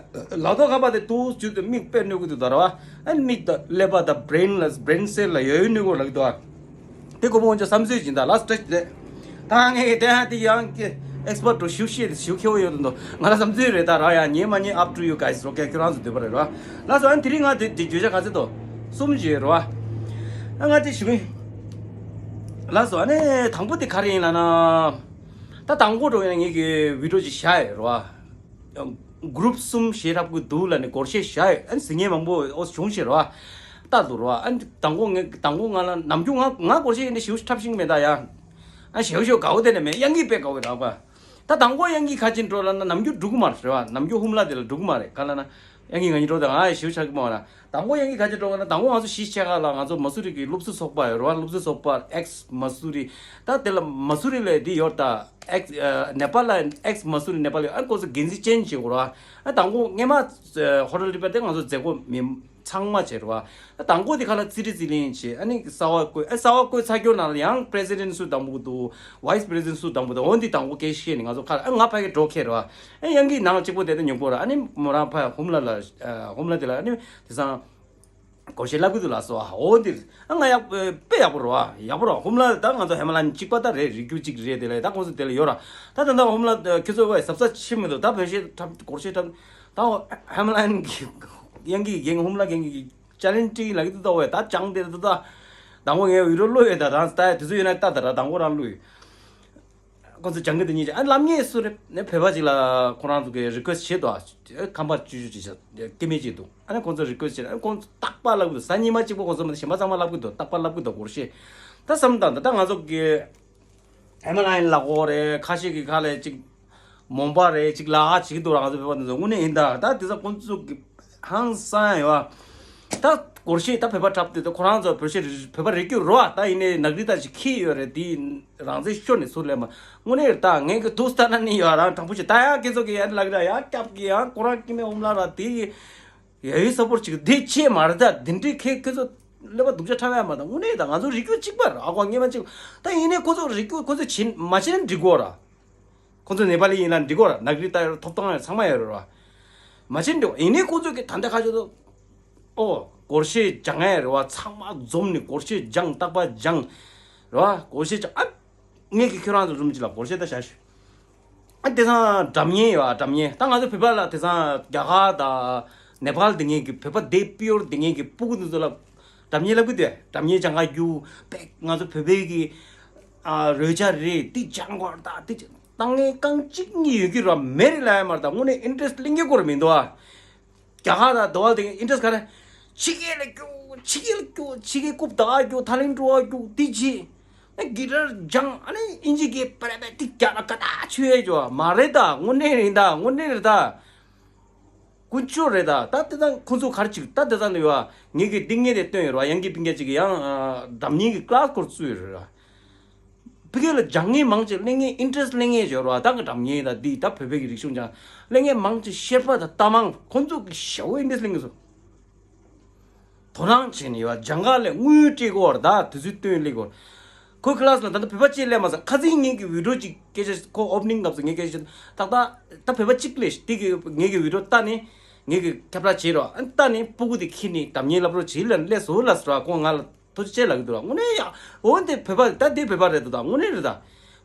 ལག་ཐོག་ཁ་པར་དེ་ཏུ་བཅུག་དུས་མིག་དཔེ་གནོད་གི་འདུག་ད་ར་བ། ཨ་མིག་ད་ཀླད་པ་ད་བྷི་རེན་ལ་བྷི་རེན་སེལ་ལ་ཡོད་ཡོད་གནོད་གི་ལབ་གི་འདུག་ཨ། དེ་གོ་བོ་ང་ཚོ་བསམ་ཚུལ་ཅིག་ད་ལ་སི་ཊེ་ཇི་དེ། ད་ངས་དེ་ཧ་དེ་ཡང་ཀེ་ཨེག་སི་པར་ཊི་རུ་ཞུ་ཤེས་དེ་ཞུ་ཁེ་བོ་ཡོད་དུ་འདུག་ང་ལ་བསམ་ཚུལ་རེད་ད་ར་ཡ། ཉན་མ་ཉན་up to you guys རོ། ཀེ་ཁྱོད་རང་ཚོ་འདོད་པ་རེད་ར། ལགས་སོ། ཨ་ནི་དེ་རིང་ང་དེ་དེ་བརྗོད་བྱ་ག་ཚོད་དོ། གསུམ་བརྗོད་ར་བ། ཨ་ང་དེ་ཞུ་གི། ལགས་སོ། ཨ་ནི་དང་པོ་དེ་ག་རེ་ཡིན་ལ་ན། ད་དང་པོ་འགྲོ་ཡིན་ན་ངེད་ཀྱི་བི་ཌི་ཡོ་ཅིག་བཞག་ཡོད་ར་བ། གུ་རུབ་གསུམ་བཞེས་རབས་ཀྱི་འདུག་ལ་ནི་སྒོར་གཞས་བཞག་ཡོད། ཨ་ནི་ཟིན་ངེས་མང་པོ་ཨོ་བྱུང་ཞེས་ར་བ། ལྟ་འདུག་ར་བ། ཨ་ནི་དང་པོ་ངས་དང་པོ་ང་ལ་ནམ་རྒྱུན་ང་ང་སྒོར་གཞས་ཡིན་ན་ཞེ་པོ་འཁྲབ་ཤེས་ཀྱི་མེད་ད་ཡ། ཨ་ཞེ་པོ་ཞེ་པོ་དགའ་བོ་དེ་ནས་མེད། གཡང་གིས་དཔེ་དགའ་བོ་རག་པ། ད་དང་པོ་གཡང་གིས་ཁ་ཆེན་འགྲོ་ལ་ན་ནམ་རྒྱུན་འགྲོ་གི་མ་རེད་བ། ནམ་རྒྱུན་ཧུམ་ལ་དེ་ལ་འགྲོ་གི་མ་རེད། ག་ལ་ན་གཡང་གིས་ང་གཉིས་འགྲོ་དང་ཨ་ཞེ་པོ་ཆགས་ཀྱི་མ་རེད། དང་པོ་གཡང་གིས་ཁ་ཆེན་འགྲོ་ག་ན་དང་པོ་ང་ཚོ་གཞིས་ཆགས་ཁ་ལ་ང་ཚོ་མ་སུ་རི་གི་སློབ་གསོ་ཚོགས་པ་ཡོད་རེད་བ། སློབ་གསོ་ཚོགས་པ་ཨེག་སི་མ་སུ་རི། ད་དེ་ལ་མ་སུ་རི་ལ་དེ་ཡོད་ད། ཨེག་ཨ་ནེ་པ་ལ་ཨེག་སི་མ་སུ་རི་ནེ་པ་ལ་ཡོད། ཨ་ཁོ་ཚོ་འགན་འཛིན་ཅན་བྱེད་དགོས་རེད་བ། ཨ་དང་པོ་སྔས་མ་ཨ་ཧོ་ཊེལ་དེ་པ་དེ་ང་ཚོ་མཛད་སྒོ་མི་ཚང་མ་བྱས་རེད་བ། ད་དང་པོ་དེ་ཁ་ལ་ཙི་རི་ཙི་ལིང་བྱས། ཨ་ནི་གསར་པ་བསྐོས། ཨ་གསར་པ་བསྐོས་ཚར་རྒྱུ་ནང་ལ་ཡང་པི་རེ་སི་ཌེན་ཊི་སུ་དང་པོ་འདུག་ཝའི་སི་པི་རེ་སི་ཌེན་ཊི་སུ་དང་པོ་འདུག་འོན་ཏེ་དང་པོ་སྐད་བཤད་ནས་ང་ཚོ་ཁ་ལ་ཨ་ང་ཕ་གི་འགྲོ་ཁེལ་རེད་བ། ཨ་གཡང་གིས་ནང་ལ་གཅིག་པོ་བསྡད་ན་ཉོབ་པོ་རེད། ཨ་ནི་མོ་རང་ཕ་ཧུམ་ལ་ལ་ཨ་ཧུམ་ལ་དེ་ལ་ཨ་ནི་དེང་སང་སྒོར་གཞས་བསླབ་གི་འདུག་ལགས་སོ། འོ་འདིར་ཨ་ང་ཡག་དཔེ་ཡག་པོ་རེད་བ། ཡག་པོ་རེད་བ། ཧུམ་ལ་ད་ང་ཚོ་ཧེ་མ་ལ་ནི་གཅིག་པ་ད་རེད། རིགས་རྒྱུད་གཅིག་རེད། དེ་ལ་ད་ཁོང་ཚོ་དེ་ལ་ཡོད་ར། ད་ད་ད་ཧུམ་ལ་ཁྱོད་ཚོ་བས་གཟབ་གཟབ་བྱེད་མི་འདུག་ད་བོད་གཞས་འཁྲབ་སྒོར་གཞས་འཁྲབ་ད་ཧེ་མ་ལ་ནི་གི་གཡང་གིས་རྒན་ཧུམ་ལ་རྒན་གི་ ཅ་ལན་ཊི་ལ་གི་འདུག་ད། འོ་ད་སྦྱངས་དེ་འདུག་ད། དང་པོ་ངས་བི་ཌི་ཡོ་བླུགས་ཡོད་ད། རང་ད་དུས་ཚོད་ཡོད་ན་ལྟ་ད་ར། དང་པོ་རང་བླུགས་ཡོད། ཁོང་ཚོ་སྦྱང་གི་དེ་གཉིས་ཀྱི་ཨ་ནི་ལབ་མཁན་སུ་རེད་ནས་བོད་པ་ཅིག་ལ། ཁོ་རང་ཚོ་གི་རི་ཀུ་ཨེ་སི་ཊི་བྱེད་དོ། ཁམས་པ་བཅུ་བཅུ་ཅིག་བྱ་སྐྱེ་དམན་ཅིག་འདུག་ཨ་ནི་ཁོང་ཚོ་རི་ཀུ་ཨེ་སི་ཊི་བྱེད། ཨ་ནི་ཁོང་ཚོ་རྟག་པར་ལབ་གི་འདུག་གཟའ་ཉི་མ་གཅིག་པོ་ཁོང་ཚོ་མ་གཏོགས་གཞན་པ་ཚང་མ་ལབ་གི་འདུག་རྟག་པར་ལབ་གི་འདུག་སྒོར་གཞས། ད་བསམ་དང་ད་ལྟ་ང་ཚོ་གི་ཧེ་མ་ལ་ཡིན་ལ་གོ་རེད། ཁ་ཤས་ཀྱི་ཁ་ལས་ཅིག་མོན་པ་རེད། ཅིག་ལ་ཨ་ཅིག་འདུག་ར། ང་ཚོ་བོད་པ་འདི་ཚོ་དངོས་གནས་ཡིན་ད། ད་དེ་ཚོ་ཁོང་ཚོ་གི་ཧང་སང་ཡོད། ད་སྒོར་གཞས་ད་བོད་པ་འཁྲབ་དུས་ད་ཁོ་རང་ཚོ་བོད་གཞས་རི་བོད་པ་རིག་རྒྱུ་རོ་ཨ། ད་ཡིན་ནའི་ནག་རིགས་ད་ཅིག་ཁྱི་ཡོད་རེད། དེ་རང་བཙན་ཤོར་ནས་ཚུར་སླེབས་མ། དངོས་གནས་རེད་ད། ངས་གི་དུས་ལྟ་ན་ནི་ཡོད་རང་དྲང་པོ་ཞིག་ད་ཡང་ཁྱེད་ཚོ་གི་ཡར་ལག་ར་ཡར་སྐྱབས་ཀྱི་ཡང་ཁོ་རང་སྐྱེ་དམན་འོམ་ལ་ར་དེ་ཡ་ཡི་ས་པོར་ཅིག་འདི་ཆེ་མ་རེད་ད། འདི་འདྲའི་ཁྱེད་ཁྱེད་ཚོ་ཀླད་པ་སྡུག་ཅག་འཁྲབ་ཡ་མ་ད། དངོས་གནས་ད་ང་ཚོ་རིག་རྒྱུ་གཅིག་པ་ར་ཨ་ཁོ་སྔས་མ་གཅིག་ད་ཡིན་ནའི་ཁོ་ཚོ་རིག་རྒྱུ་ཁོ་ཚོ་བྱིན་མ་བྱིན་འགྲིག་གོ་ར། ཁོང་ཚོ་ནེ་པ་ལི་ཡིན་ལ་འགྲིག་གོ་ར། ནག་རིགས་ད་ཡོད་ར། ཐོབ་ཐང་ཡོད་ར། ཚང་མ་ཡོད་ར་བ། མ་བྱིན་འགྲིག་གོ་ཡིན་ནའི་ཁོང་ཚོ་གི་ད་ལྟ་ཁ་ཆེ་ཚོ། ཨོ་སྒོར་གཞས་སྦྱང་ཡ་རེད་བ། ཚང་མ་འཛོམས་ནས་སྒོར་གཞས་སྦྱང་། རྟག་པར་སྦྱང་། རེད་བ། སྒོར་གཞས་སྦྱང་ཨ། ངས་ཀྱི་ཁྱོད་རང་ཚོ་རུམ་གཅིག་ལ་སྒོར་གཞས་ད་བཞག་ཞུ། ཨ་དེ་སང་སྒྲ་སྙན་ཡོད་ཨ། སྒྲ་སྙན་ད་ང་ཚོ་བོད་པ་ལ་དེ་སང་རྒྱ་གར་དང་ནེ་པཱལ་དེ་ངས་ཀྱི་བོད་པ་དེ་པི་ཡོར་དེ་ངས་ཀྱི་སྤུ་གུ་འདི་ཚོ་ལ་སྒྲ་སྙན་ལབ་གི་དེ་སྒྲ་སྙན་སྦྱང་ག་རྒྱུ་པེ་ང་ཚོ་བོད་པའི་གི་ཨ་རོལ་ཆ་རེད། དེ་སྦྱང་དགོས་ར། ད་དེ་ད་ངས་རྐང་གཅིག་གཉིས་ཡོད་ཀྱི་ར་མེད་རེད་ལབ་ཡ་མ་རེད། ད་དངོས་གནས་ཨིན་ཊི་རེ་སི་ཊི་གླེང་གི་སྐོར་མི་འདུག་ཨ། རྒྱ་གར་དང་རྡོ་བལ་དེ་ཨིན་ཊི་རེ་སི་ཊི་ག་རེ། ཕྱི་རྒྱལ་ལ་རྒྱུག་ཕྱི་རྒྱལ་ལ་རྒྱུག་ཕྱི་རྒྱལ་རྐུབ་དག་རྒྱུག་ཐ་ལིང་འགྲོ་བ་རྒྱུག་དེ་བྱེད། ཨ་གི་ཊར་སྦྱང་ཨ་ནི་ཨིན་ཇི་གི་པ་ར་པ་ཏི་རྒྱག་ལ་ཀ་ད་ཆུ་ཡས་ཇོ་མ་རེད་ད། དངོས་གནས་རེད་ད། དངོས་གནས་རེད་ད། ཀུན་སྤྱོད་རེད་ད། ད་དེ་དང་ཁོང་ཚོ་ག་རེ་ཅིག་ད་དེ་དང་ལ་ཡོད་ཨ། ངེད་ཀྱི་ཏིང་ངེ་དེ་བཏོན་ཡོད་ར། ཡང་གི་པིང་རྒྱ་ཅིག་གི་ཡང་འགྲམ་ཉིན་གི་ཀླ་སི་སྐོར་བཙུགས་ཡོད་ར། ཕ་གི་ལ་སྦྱང་མཁན་མང་ཆེ་གླེང་མཁན་ཨིན་ཊི་རེ་སི་གླེང་མཁན་ཡོད་རེད་བ། ད་གི་འགྲམ་ཉེ་ད་འདི་ད་བོད་པའི་གི་རིག་གཞུང་སྦྱང་གླེང་མཁན་མང་ཆེ་ཤེས་པ་ད་ལྟ་མང་ཁོང་ཚོ་གི་ཞེ་བོ་ཨིན་ཊི་རེ་སི་གླེང་གི་སོ། དོ་སྣང་བྱས་ནས་ཡོད་སྦྱང་ག་ལས་དངུལ་སྤྲད་གོ་བར་ད་དུས་ཚོད་བཏོན་སླེབས་གོ། ཁོ་ཀི་ལ་སི་ལ་ད་ལྟ་བོད་པ་གཅིག་སླེབས་མ་སོང་། ཁ་སང་ངེད་ཀྱི་བི་ཌི་ཡོ་གཅིག་སྐད་ཆ་ཁོ་ཨོ་པ་ནིང་སྐབས་སུ་ངས་སྐད་ཆ་ཏག་ཏག་ད་བོད་པ་གཅིག་སླེབས་ཤིག་དེ་གི་ངེད་ཀྱི་བི་ཌི་ཡོ་ལྟ་ནས་ངེད་ཀྱི་ཁྱབ་བསྒྲགས་བྱེད་རོགས་ཨ་ལྟ་ནས་སྤུ་གུ་དེ་ཁྱེར་ནས་འགྲམ་ཉེ་སླེབས་རོགས་བྱེད་ལ་སླེབས་སོ་ལ་སོ་ར་ཁོ་ང་ལ། ཐུགས་རྗེ་ཆེ་ལབ་ཀྱི་འདུག་ལ། དངོས་གནས་ཡ། འོ་འདི་བོད་པ་ད་འདི་བོད་པ་རེད་འདུག་ད། དངོས་གནས་རེད་ད།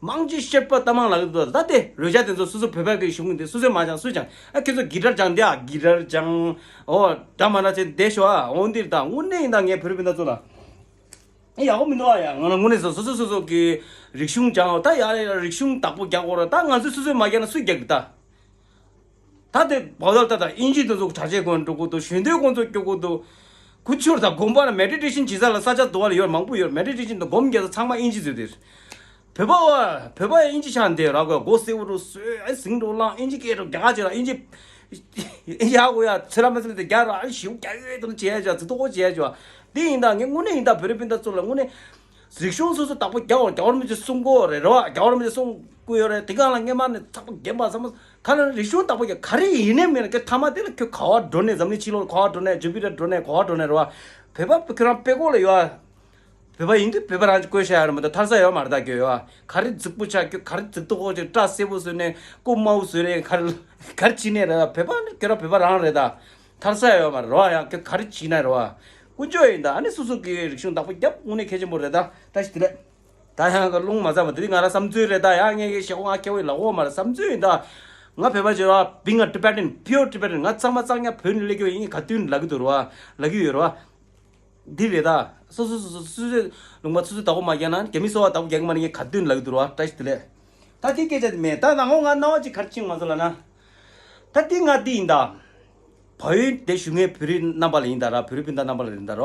མང་ཆེ་ཤེས་པ་ལྟ་མང་ལབ་ཀྱི་འདུག་ད། ད་དེ་རོལ་ཆ་དེ་ཚོ་སོ་སོ་བོད་པ་གི་གཞུང་གི་འདི་སོ་སོས་མ་སྦྱང་སུས་སྦྱང་། ཨ་ཁྱེད་ཚོ་གི་ཊར་སྦྱང་འདི་ཨ་གི་ཊར་སྦྱང་། འོ་འདྲ་མ་འདྲ་བྱས་འདི་ཤོག་ཨ། འོ་འདི་ད་དངོས་གནས་ཡིན་ད་ངས་བོད་རིགས་སྤུན་ཟླ་ཚོ་ལ། ཨེ་ཡག་པོ་མི་འདུག་ཨ། ཡ་ང་ལ་དངོས་གནས་སོ་སོ་སོ་སོ་གི་རིག་གཞུང་སྦྱང་འོ་ད་ཡ་ཡ་རིག་གཞུང་བདག་པོ་རྒྱག་དགོས་ར། ད་ང་ཚོས་སོ་སོས་མ་རྒྱག་ན་སུས་རྒྱག་གི་ད། ད་དེ་བོད་ལ་ད་ད་ཨིན་ཇི་དེ་ཚོ་གྲྭ་ཆས་གོན་འགྲོ་གི་འདུག་གཞོན་དུས་ཁོང་ཚོ་སྐྱོ་གི་འདུག་ཁུ་ཆུར་ད་དགོན་པ་ལ་མེ་ཌི་ཊེ་ཤན་བྱེད་ས་ལ་ས་ཆ་དུ་བ་ལ་ཡོད་མང་པོ་ཡོད། མེ་ཌི་ཊེ་ཤན་དང་སྒོམ་རྒྱག་ས་ཚང་མ་ཨིན་ཇི་བཟོས་དེ། བོད་པ་བ་བོད་པ་ཨིན་ཇི་ཆགས་འདི་ར་གོ་མགོ་སེར་པོ་རུ་སོས་ཨ་ཟིང་འགྲོ་ལང་ཨིན་ཇི་སྐད་རུ་རྒྱ་གར་ཆེ་ར་ཨིན་ཇི་ཨིན་ཇི་ཧ་གོ་ཡ་ཚེ་ར་མ་ཚེ་ལ་དེ་རྒྱ་ར་ཨ་ཞིའུ་རྒྱ་ཡོད་དམ་བྱེད་ཡ་ཅག་ཚིག་ཐོ་གོ་བྱེད་ཡ་ཅག་འདི་ཡིན་ད་ངས་དངོས་གནས་ཡིན་ད་བོད་རིགས་སྤུན་ཟླ་ཚོ་ལ་དངོས་གནས། རིག་གཞུང་སོ་སོ་བདག་པོ་རྒྱག་བར་རྒྱ་བར་མི་ཚོས་གསུང་གོ་རེད་རོ། རྒྱ་བར་མི་ཚོས་གསུང་གོ་ཡོད་རེད། དེ་གང་ལ་སྔས་མ་ནས་ཚགས་པ་རྒན་པ་ཚང་མ་ག་ལ་རིག་གཞུང་བདག་པོ་རྒྱག་ག་རེ་ཡིན་ནས་མིན་ན་ཁྱོད་ཐ་མ་དེ་ལ་ཁྱོད་ག་བ་འགྲོ་ནས་འཛམ་གླིང་ཕྱི་ལོགས་ག་བ་འགྲོ་ནས་ཇུ་པི་ཊར་འགྲོ་ནས་ག་བ་འགྲོ་ནས་རེད་བ། བོད་པ་ཁྱོད་རང་དཔེ་ཀོ་ལ་ཡོད་ཨ། བོད་པ་ཡིན་དུས་བོད་པ་རང་གཅིག་བཀོལ་བཞག་ཡ་རེད་མ་གཏོགས་ཐར་ས་ཡོད་མ་རེད་ད་ཁྱོད་ཡོད་ཨ། ག་རེ་རྫིག་པོ་ཆགས་ཁྱོད་ག་རེ་རྫིག་ཏོ་ཁོག་ཅིག་སྐྲ་སེར་པོ་བཟོས་ནས་སྐུ་དམར་པོ་བཟོས་ནས་ག་རེ་ག་རེ་བྱས་ནས་རེད་ད། བོད་པ་ཁྱོད་རང་བོད་པ་རང་རེད་ད། ཐར་ས་ཡོད་མ་རེད་རོ། ཡང་ཁྱོད་ག་རེ་བྱས་ན་རེད་བ། ཀུན་སྤྱོད་ཡིན་ད། ཨ་ནི་སོ་སོ་གི་རིག་གཞུང་བདག་པོ་རྒྱབ་དངོས་གནས་གལ་ཆེན་པོ་རེད་ད། བཀྲ་ཤིས་བདེ་ལེགས། ད་ཡང་ག་རླུང་མ་ཟ་བ་དེ་ང་རང་བསམ་ཚུལ་རེད་ད། ཡང་ངས་ཀྱི་ཞེ་ཁོ་ང་སྐྱེ་བོའི་ལག་འོག་མ་རེད་བསམ་ཚུལ་ཡིན་ད། ང་བོད་པ་བྱེད་རོགས། Being a Tibetan, pure Tibetan. ང་ཚང་མ་གཙང་ཉ་བོད་ནས་སླེབས་ཀྱི་ཡིན། ག་དུས་ལབ་ཀྱི་འདུག་རོ། ལབ་ཀྱི་ཡོད་རོ། འདི་རེད་ད། སོ་སོ་སོ་སོ་སོ་སོའི་ལུང་པ་སོ་སོས་བདག་པོ་མ་རྒྱག་ན་རྒྱ་མི་སོ་བ་བདག་པོ་རྒྱག་གི་མ་རེད། ངས་ག་དུས་ལབ་ཀྱི་འདུག་རོ། བཀྲ་ཤིས་བདེ་ལེགས། ད་དེ་སྐད་ཆ་དེ་མེད། ད་ནང་ངོ་ང་རྣ་བ་ཅིག་ག་རེ་ཕྱིན་མ་སོང་ལབ་ན། ད་འདི་ང་འདི་ཡིན་ད། བལ་ཡུལ་དེ་བཞུགས་མཁན་བོད་རིགས་རྣམ་པ་ལ་ཡིན་ད་ར། བོད་རིགས་སྤུན་ཟླ་རྣམ་པ་ལ་ཡིན་ད་ར།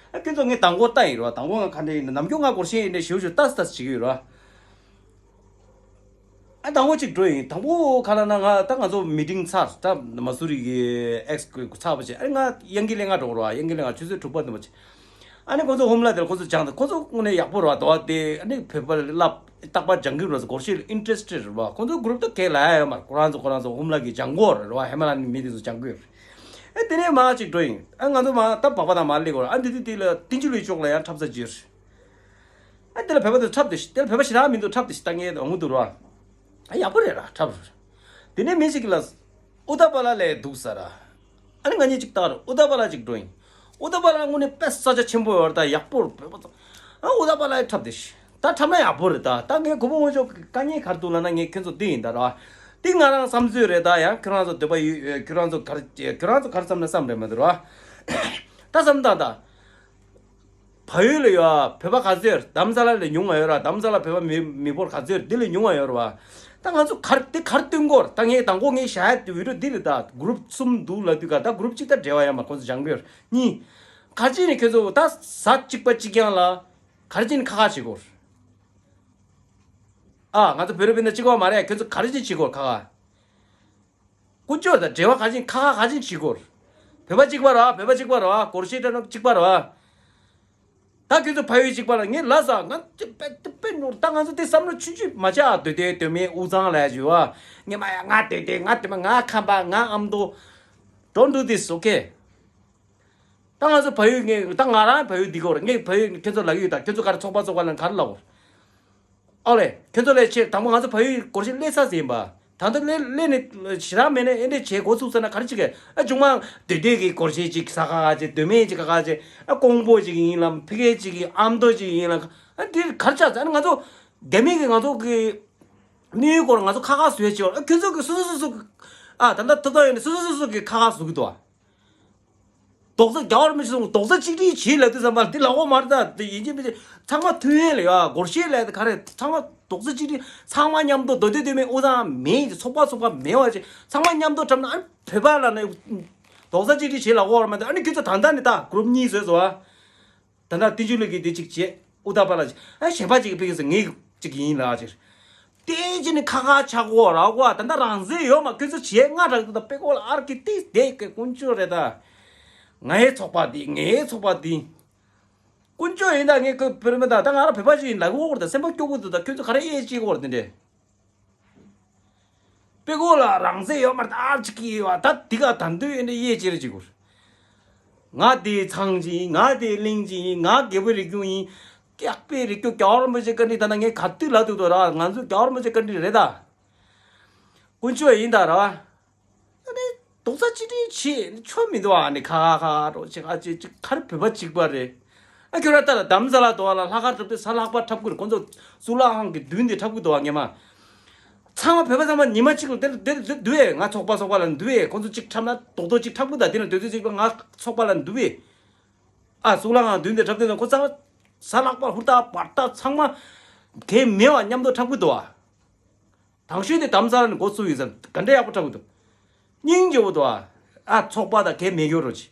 ཨ་ཁྱོད་ཚོ་ངས་དང་པོ་ལྟ་ཡིན་ར། དང་པོ་ང་ག་འདྲ་ཡིན་ན་ནམ་རྒྱུན་ང་སྒོར་གཞས་ཡིན་ནའི་ཞེ་པོ་ཞེ་པོ་ལྟ་ལྟ་བྱེད་ཀྱི་ཡོད་ར། ཨ་དང་པོ་གཅིག་འགྲོ་ཡིན། དང་པོ་ག་ལ་ན་ང་ད་ང་ཚོ་མི་ཊིང་ཚར་ད་མ་སུ་རི་གི་ཨེག་སི་ཚར་བ་བྱས། ཨ་ནི་ང་དབྱང་གི་ལས་ང་འགྲོ་ར། དབྱང་གི་ལས་ང་ཆུ་ཚོད་དྲུག་པ་འདི་མ་བྱས། ཨ་ནི་ཁོ་ཚོ་ཧུམ་ལ་དེར་ཁོ་ཚོ་སྦྱངས་ཏེ་ཁོ་ཚོ་དངོས་གནས་ཡག་པོ་རེད་བ། དོ་བ་དེ་ཨ་ནི་བོད་པ་ལབ་རྟག་པར་སྦྱང་གི་རེད། སྒོར་གཞས་ལ་ཨིན་ཊི་རེ་སི་ཊེཌ་རེད་བ། ཁོ་ཚོ་གུ་རུབ་ད་གས་ལ་ཡ་ཡོད་མ་རེད། ཁོ་རང་ཚོ་ཁོ་རང་ཚོ་ཧུམ་ལ་གི་སྦྱང་གོ་རེད་བ། ཧེ་མ་ལ་ནི་མི་དེ་ཚོ་སྦྱང་གི་ཡོད་རེད། ཨ་དེ་ནས་མ་གཅིག་འགྲོ་ཡིན། ཨ་ང་ཚོ་མ་ད་བག་པ་དང་མ་སླེབས་གོ་ར། ཨ་འདི་དུས་དེ་ལ་ཏིན་ཅི་ལུའི་ཕྱོགས་ལ་ཡང་འཁྲབ་ས་ཅིག་ཡོད་རེད། ཨ་དེ་ལ་བོད་པ་དེ་འཁྲབ་དེ་ཤི་དེ་ལ་བོད་པ་ཞེ་དྲག་མི་འདུག་འཁྲབ་དེ་ཤི་ད་ངས་འོང་གི་འདུག་ར། ཨ་ཡག་པོ་རེད་ར་འཁྲབ་རེད། དེ་ནས་མི་ཞིག་གིས་ལབ། ཨུ་ད་པ་ལ་ལས་འདུག་ཟེར་ར། ཨ་ནི་ང་གཉིས་གཅིག་བལྟ་ར། ཨུ་ད་པ་ལ་གཅིག་འགྲོ་ཡིན། ཨུ་ད་པ་ལ་དངོས་གནས་དཔེ་ས་ཆ་ཆེན་པོ་ཡོད་རེད་ད། ཡག་པོ་རེད་བོད་པ་ཚོ། ཨ་ཨུ་ད་པ་ལ་འཁྲབ་དེ་ཤི། ད་འཁྲབ་ན་ཡག་པོ་རེད་ད། ད་ངས་གོ་བོ་ངོ་ཅོག་དཀའ་ངལ་ག་རེ་འདུག་ལབ་ན་ངས་ཁྱོད་ཚོ་འདི་ཡིན་ད་ར། འདི་ང་རང་བསམ་ཚུལ་རེད་ད། ཡང་ཁྱོད་རང་ཚོ་འདོད་པ་ཡོད་ཁྱོད་རང་ཚོ་ག་རེ་ཁྱོད་རང་ཚོ་ག་རེ་བསམ་ན་བསམ་རེད་མ་འདུག་ར། ད་བསམ་བཏང་ད། བལ་ཡུལ་ལ་ཡོད་བོད་པ་ག་ཚོད་ཡོད། རྡ་རམ་ས་ལ་ལ་ཉུང་བ་ཡོད་ར། རྡ་རམ་ས་ལ་བོད་པ་མི་མི་འབོར་ག་ཚོད་ཡོད། འདི་ལ་ཉུང་བ་ཡོད་ར་བ། ད་ང་ཚོ་གར་འདི་གར་སྟོན་གོ་ར། ད་ངས་དང་པོ་ངས་བྱ་ཡ་དེ་བི་ཌིའོ་འདི་རེད། ད་གུ་རུབ་གསུམ་འདུག་ལབ་དུས་ག་ད་གུ་རུབ་གཅིག་ད་འབྲེལ་བ་ཡོད་མ། ཁོང་ཚོ་སྦྱང་གི་ཡོད་ར། གཉིས། གར་ཅིག་ནས་ཁྱོད་ཚོ་ད་ཟ་གཅིག་པ་གཅིག་རྐྱང་ལ་གར་ཅིག་ནས་ཁ་ཁ་བྱེད་གོ་ར། ཨ་ང་ཚོ་བོད་རིགས་སྤུན་ཟླ་གཅིག་པ་མ་རེད། ཁྱོད་ཚོ་གར་ཅིག་བྱེད་གོ་ར་ཁ་ཁ། ཀུན་སྤྱོད་དང་འབྲེལ་བ་ག་ཅིག་ཁ་ཁ་ག་ཅིག་བྱེད་དགོས། བོད་པ་གཅིག་པ་ར་བ། བོད་པ་གཅིག་པ་ར་བ། སྒོར་གཞས་འཁྲབ་ན་གཅིག་པ་ར་བ། ད་ཁྱོད་ཚོ་ཕ་ཡུལ་གཅིག་པ་ལ་ངས་ལབ་ས། ང་ཅི་པེ་ཏི་པེ་ནོར་ད་ང་ཚོ་དེ་བསམ་བློ་ཆུང་ཆུང་མ་ཆགས། སྡོད་སྡོད་སྡོད་མེད་དབུ་གཙང་ལ་ཞུ་བ། ངས་མ་ཡ་ང་སྡོད་སྡོད་ང་དེ་མ་ང་ཁམས་པ་ང་ཨ་མདོ། Don't do this, okay? ད་ང་ཚོ་ཕ་ཡུལ་ངས་ད་ང་རང་ཕ་ཡུལ་འདི་གོ་ར། ངས་ཕ་ཡུལ་ཁྱོད་ཚོ་ལབ་ཡོད། ད་ཁྱོད་ཚོ་ག་རེ་ཚོགས་པ་ཚོགས་པ་ལ་ག་རེ་ལབ་གོ། ཨོ་ལེ། ཁྱོད་ཚོ་ལས་ཆེ་དང་པོ་ང་ཚོ་ཕ་ཡུལ་སྒོར་གཞས་སླེབས་ས་ཟིན་པ། ད་ལྟ་སླེབས་སླེབས་ནས་ཞེ་དྲག་མེད་ནས་ཨེ་འདྲས་བྱས་འགོ་ཚུགས་ས་ན་ག་རེ་བྱེད་གི། ཨ་ཆུང་མ་སྡོད་སྡོད་ཀྱི་སྒོར་གཞས་ཅིག་ཟ་ཁ་ཁ་བྱས། སྡོད་མེད་ཅིག་ཁ་ཁ་བྱས། ཨ་ཀོང་པོ་ཅིག་ཡིན་ལ་ཕ་གི་ཅིག་གི་ཨ་མདོ་ཅིག་ཡིན་ལ། ཨ་འདི་ག་རེ་ཆགས་ཚར། ཨ་ནི་ང་ཚོ་རྒྱ་མི་གི་ང་ཚོ་གི་གནས་ཡུལ་སྐོར་ང་ཚོ་ཁ་ཁ་བཟོས་བྱས། ཨ་ཁྱོད་ཚོ་གི་སོ་སོ་སོ་སོ་གི་ཨ་ད་ལྟ་ཐོབ་ཐང་ཡོད་ནས་སོ་སོ་སོ་སོ་གི་ཁ་ཁ་བཟོ་གི་འདུག་ཨ། རྡོག་རྩ་རྒྱ་བར་མི་ཆུང་རྡོག་རྩ་གཅིག་སྒྲིལ་བྱེད་ལབ་དུས་ཙམ་པ་འདི་ལ་འོ་མར་ད་འདི་ཡིན་གཅིག་མིན་གཅིག་ཚང་མ་མཐུན་ཡན་ལ་ཡ་སྒོར་གཞས་ལ་ད་ག་རེ་ཚང་མ་རྡོག་རྩ་གཅིག་སྒྲིལ་ཚང་མ་མཉམ་དུ་སྡོད་སྡོད་སྡོད་མེད་དབུ་ཐང་མེད་ཅིག་ཚོགས་པ་ཚོགས་པ་མེད་པ་ཅིག་ཚང་མ་མཉམ་དུ་འཁྲབ་ན་ཨ་བོད་པ་ལ་ནི་རྡོག་རྩ་གཅིག་སྒྲིལ་བྱེད་ལ་འོ་བར་མ་ད་ཨ་ནི་ཁྱོད་ཚོ་ད་ལྟ་ནི་ད་གུ་རུབ་གཉིས་བཟོས་སོ་ཨ། ད་ལྟ་བསྟན་ཆོས་ལགས་ཀྱིས་དེ་གཅིག་བྱས། ཨུ་ད་པ་ལ་གཅིག་ཨ་གཞན་པ་གཅིག་ཕ་གི་ཟེར་ངས་གཅིག་ཡིན་ལ་གཅིག་དེ་གཅིག་ནི་ཁ་ཁ་ཆག་གོ་ར་གོ། ད་ལྟ་རང་བཙན་ཡོད་མ་ཁྱོད་ཚོ་བྱས་སྔ་དྲགས་དུ་ད་པེ་ཀོ་ལ་ཨར་ཀི་ཏིས་དེ་ཀི་ཀུན་སྤྱོད་རེད་ད། ངའི་ཚོགས་པ་འདི་ངའི་ཚོགས་པ་འདི། ཀུན་སྤྱོད་ཡིན་ད་ངས་ཁོ་བོད་མི་ད་ད་ང་རང་བོད་པ་ཞིག་ཡིན་ལ་གོ་གོ་ད་སེམས་པ་སྐྱོ་གོ་དུ་ད་ཁྱོད་ཚོ་ག་རེ་ཨེ་ཅིག་གོ་ར་དེ་འདྲས། པེ་ཀོ་ལ་རང་བཙན་ཡོད་མ་རེད་ད་ཅིག་གི་ཡོད་ད་དེ་ག་ད་འདོད་ཡོད་ནས་ཡེ་ཅེ་རེ་ཅིག་གུར། ང་དེ་ཚང་ཅིག་ཡིན། ང་དེ་གླིང་ཅིག་ཡིན། ང་རྒྱལ་པོའི་རིགས་ཀྱང་ཡིན། སྐྱག་པའི་རིགས་ཀྱང་རྒྱལ་བ་རིན་པོ་ཆེ་བཀའ་དྲིན་ད་ན་ངས་ག་དུས་ལ་ཐུག་དོ་ར། ང་ཚོ་རྒྱལ་བ་རིན་པོ་ཆེ་བཀའ་དྲིན་རེད་ད། དཀོན་མཆོག་ཡིན་ད་ར། ཨ་ནི་རྡོག་རྩ་གཅིག་སྒྲིལ་བྱེད་ཆོ་མི་འདུག་ཨ་ནི་ཁ་ཁ་ཁ་རོ་ཅིག་ཨ་ཅིག་ཅིག་ག་རེ་བོད་པ་གཅིག་པ་རེད། ཨ་ཁྱོད་ར་ལྟ་ལ་དམ་ས་ལ་དོ་བ་ལ་ལྷག་དཀར་འཁྲབ་དུས་ས་ལྷག་པ་འཁྲབ་གི་རེད། ཁོང་ཚོ་གཙུག་ལག་ཁང་གི་མདུན་དེ་འཁྲབ་གི་འདུག་བ་ངེས་མ། ཚང་མ་བོད་པ་ཚང་མ་ཉི་མ་གཅིག་ལ་དེར་དེར་དེར་འདུག་ཨེ། ང་ཚོགས་པ་ཚོགས་པ་ལ་འདུག་ཨེ། ཁོང་ཚོ་གཅིག་འཁྲབ་ན་རྡོག་རྡོག་གཅིག་འཁྲབ་གི་འདུག་དེ་ན་དུས་ཚོད་གཅིག་པ་ང་ཚོགས་པ་ལ་འདུག་ཨེ། ཨ་གཙུག་ལག་ཁང་མདུན་དེ་འཁྲབ་དུས་ན་ཁོ་ཚང་མ་ས་ལྷག་པ་ཧུར་ཐག་བར་ཐག་ཚང་མ་གལ་མེད་པ་མཉམ་དུ་འཁྲབ་གི་འདུག་ཨ། དང་ཤོས་དེ་དམ་ས་ལ་ནས་འགོ་ཚུགས་ཡིན་ཟེར་ག་འདྲ་ཡག་པོ་འཁྲབ་གི་འདུག་སྙིང་རྗེ་པོ་འདུག་ཨ། ཨ་ཚོགས་པ་དང་གལ་མེད་ཡོད་རོ་ཅི།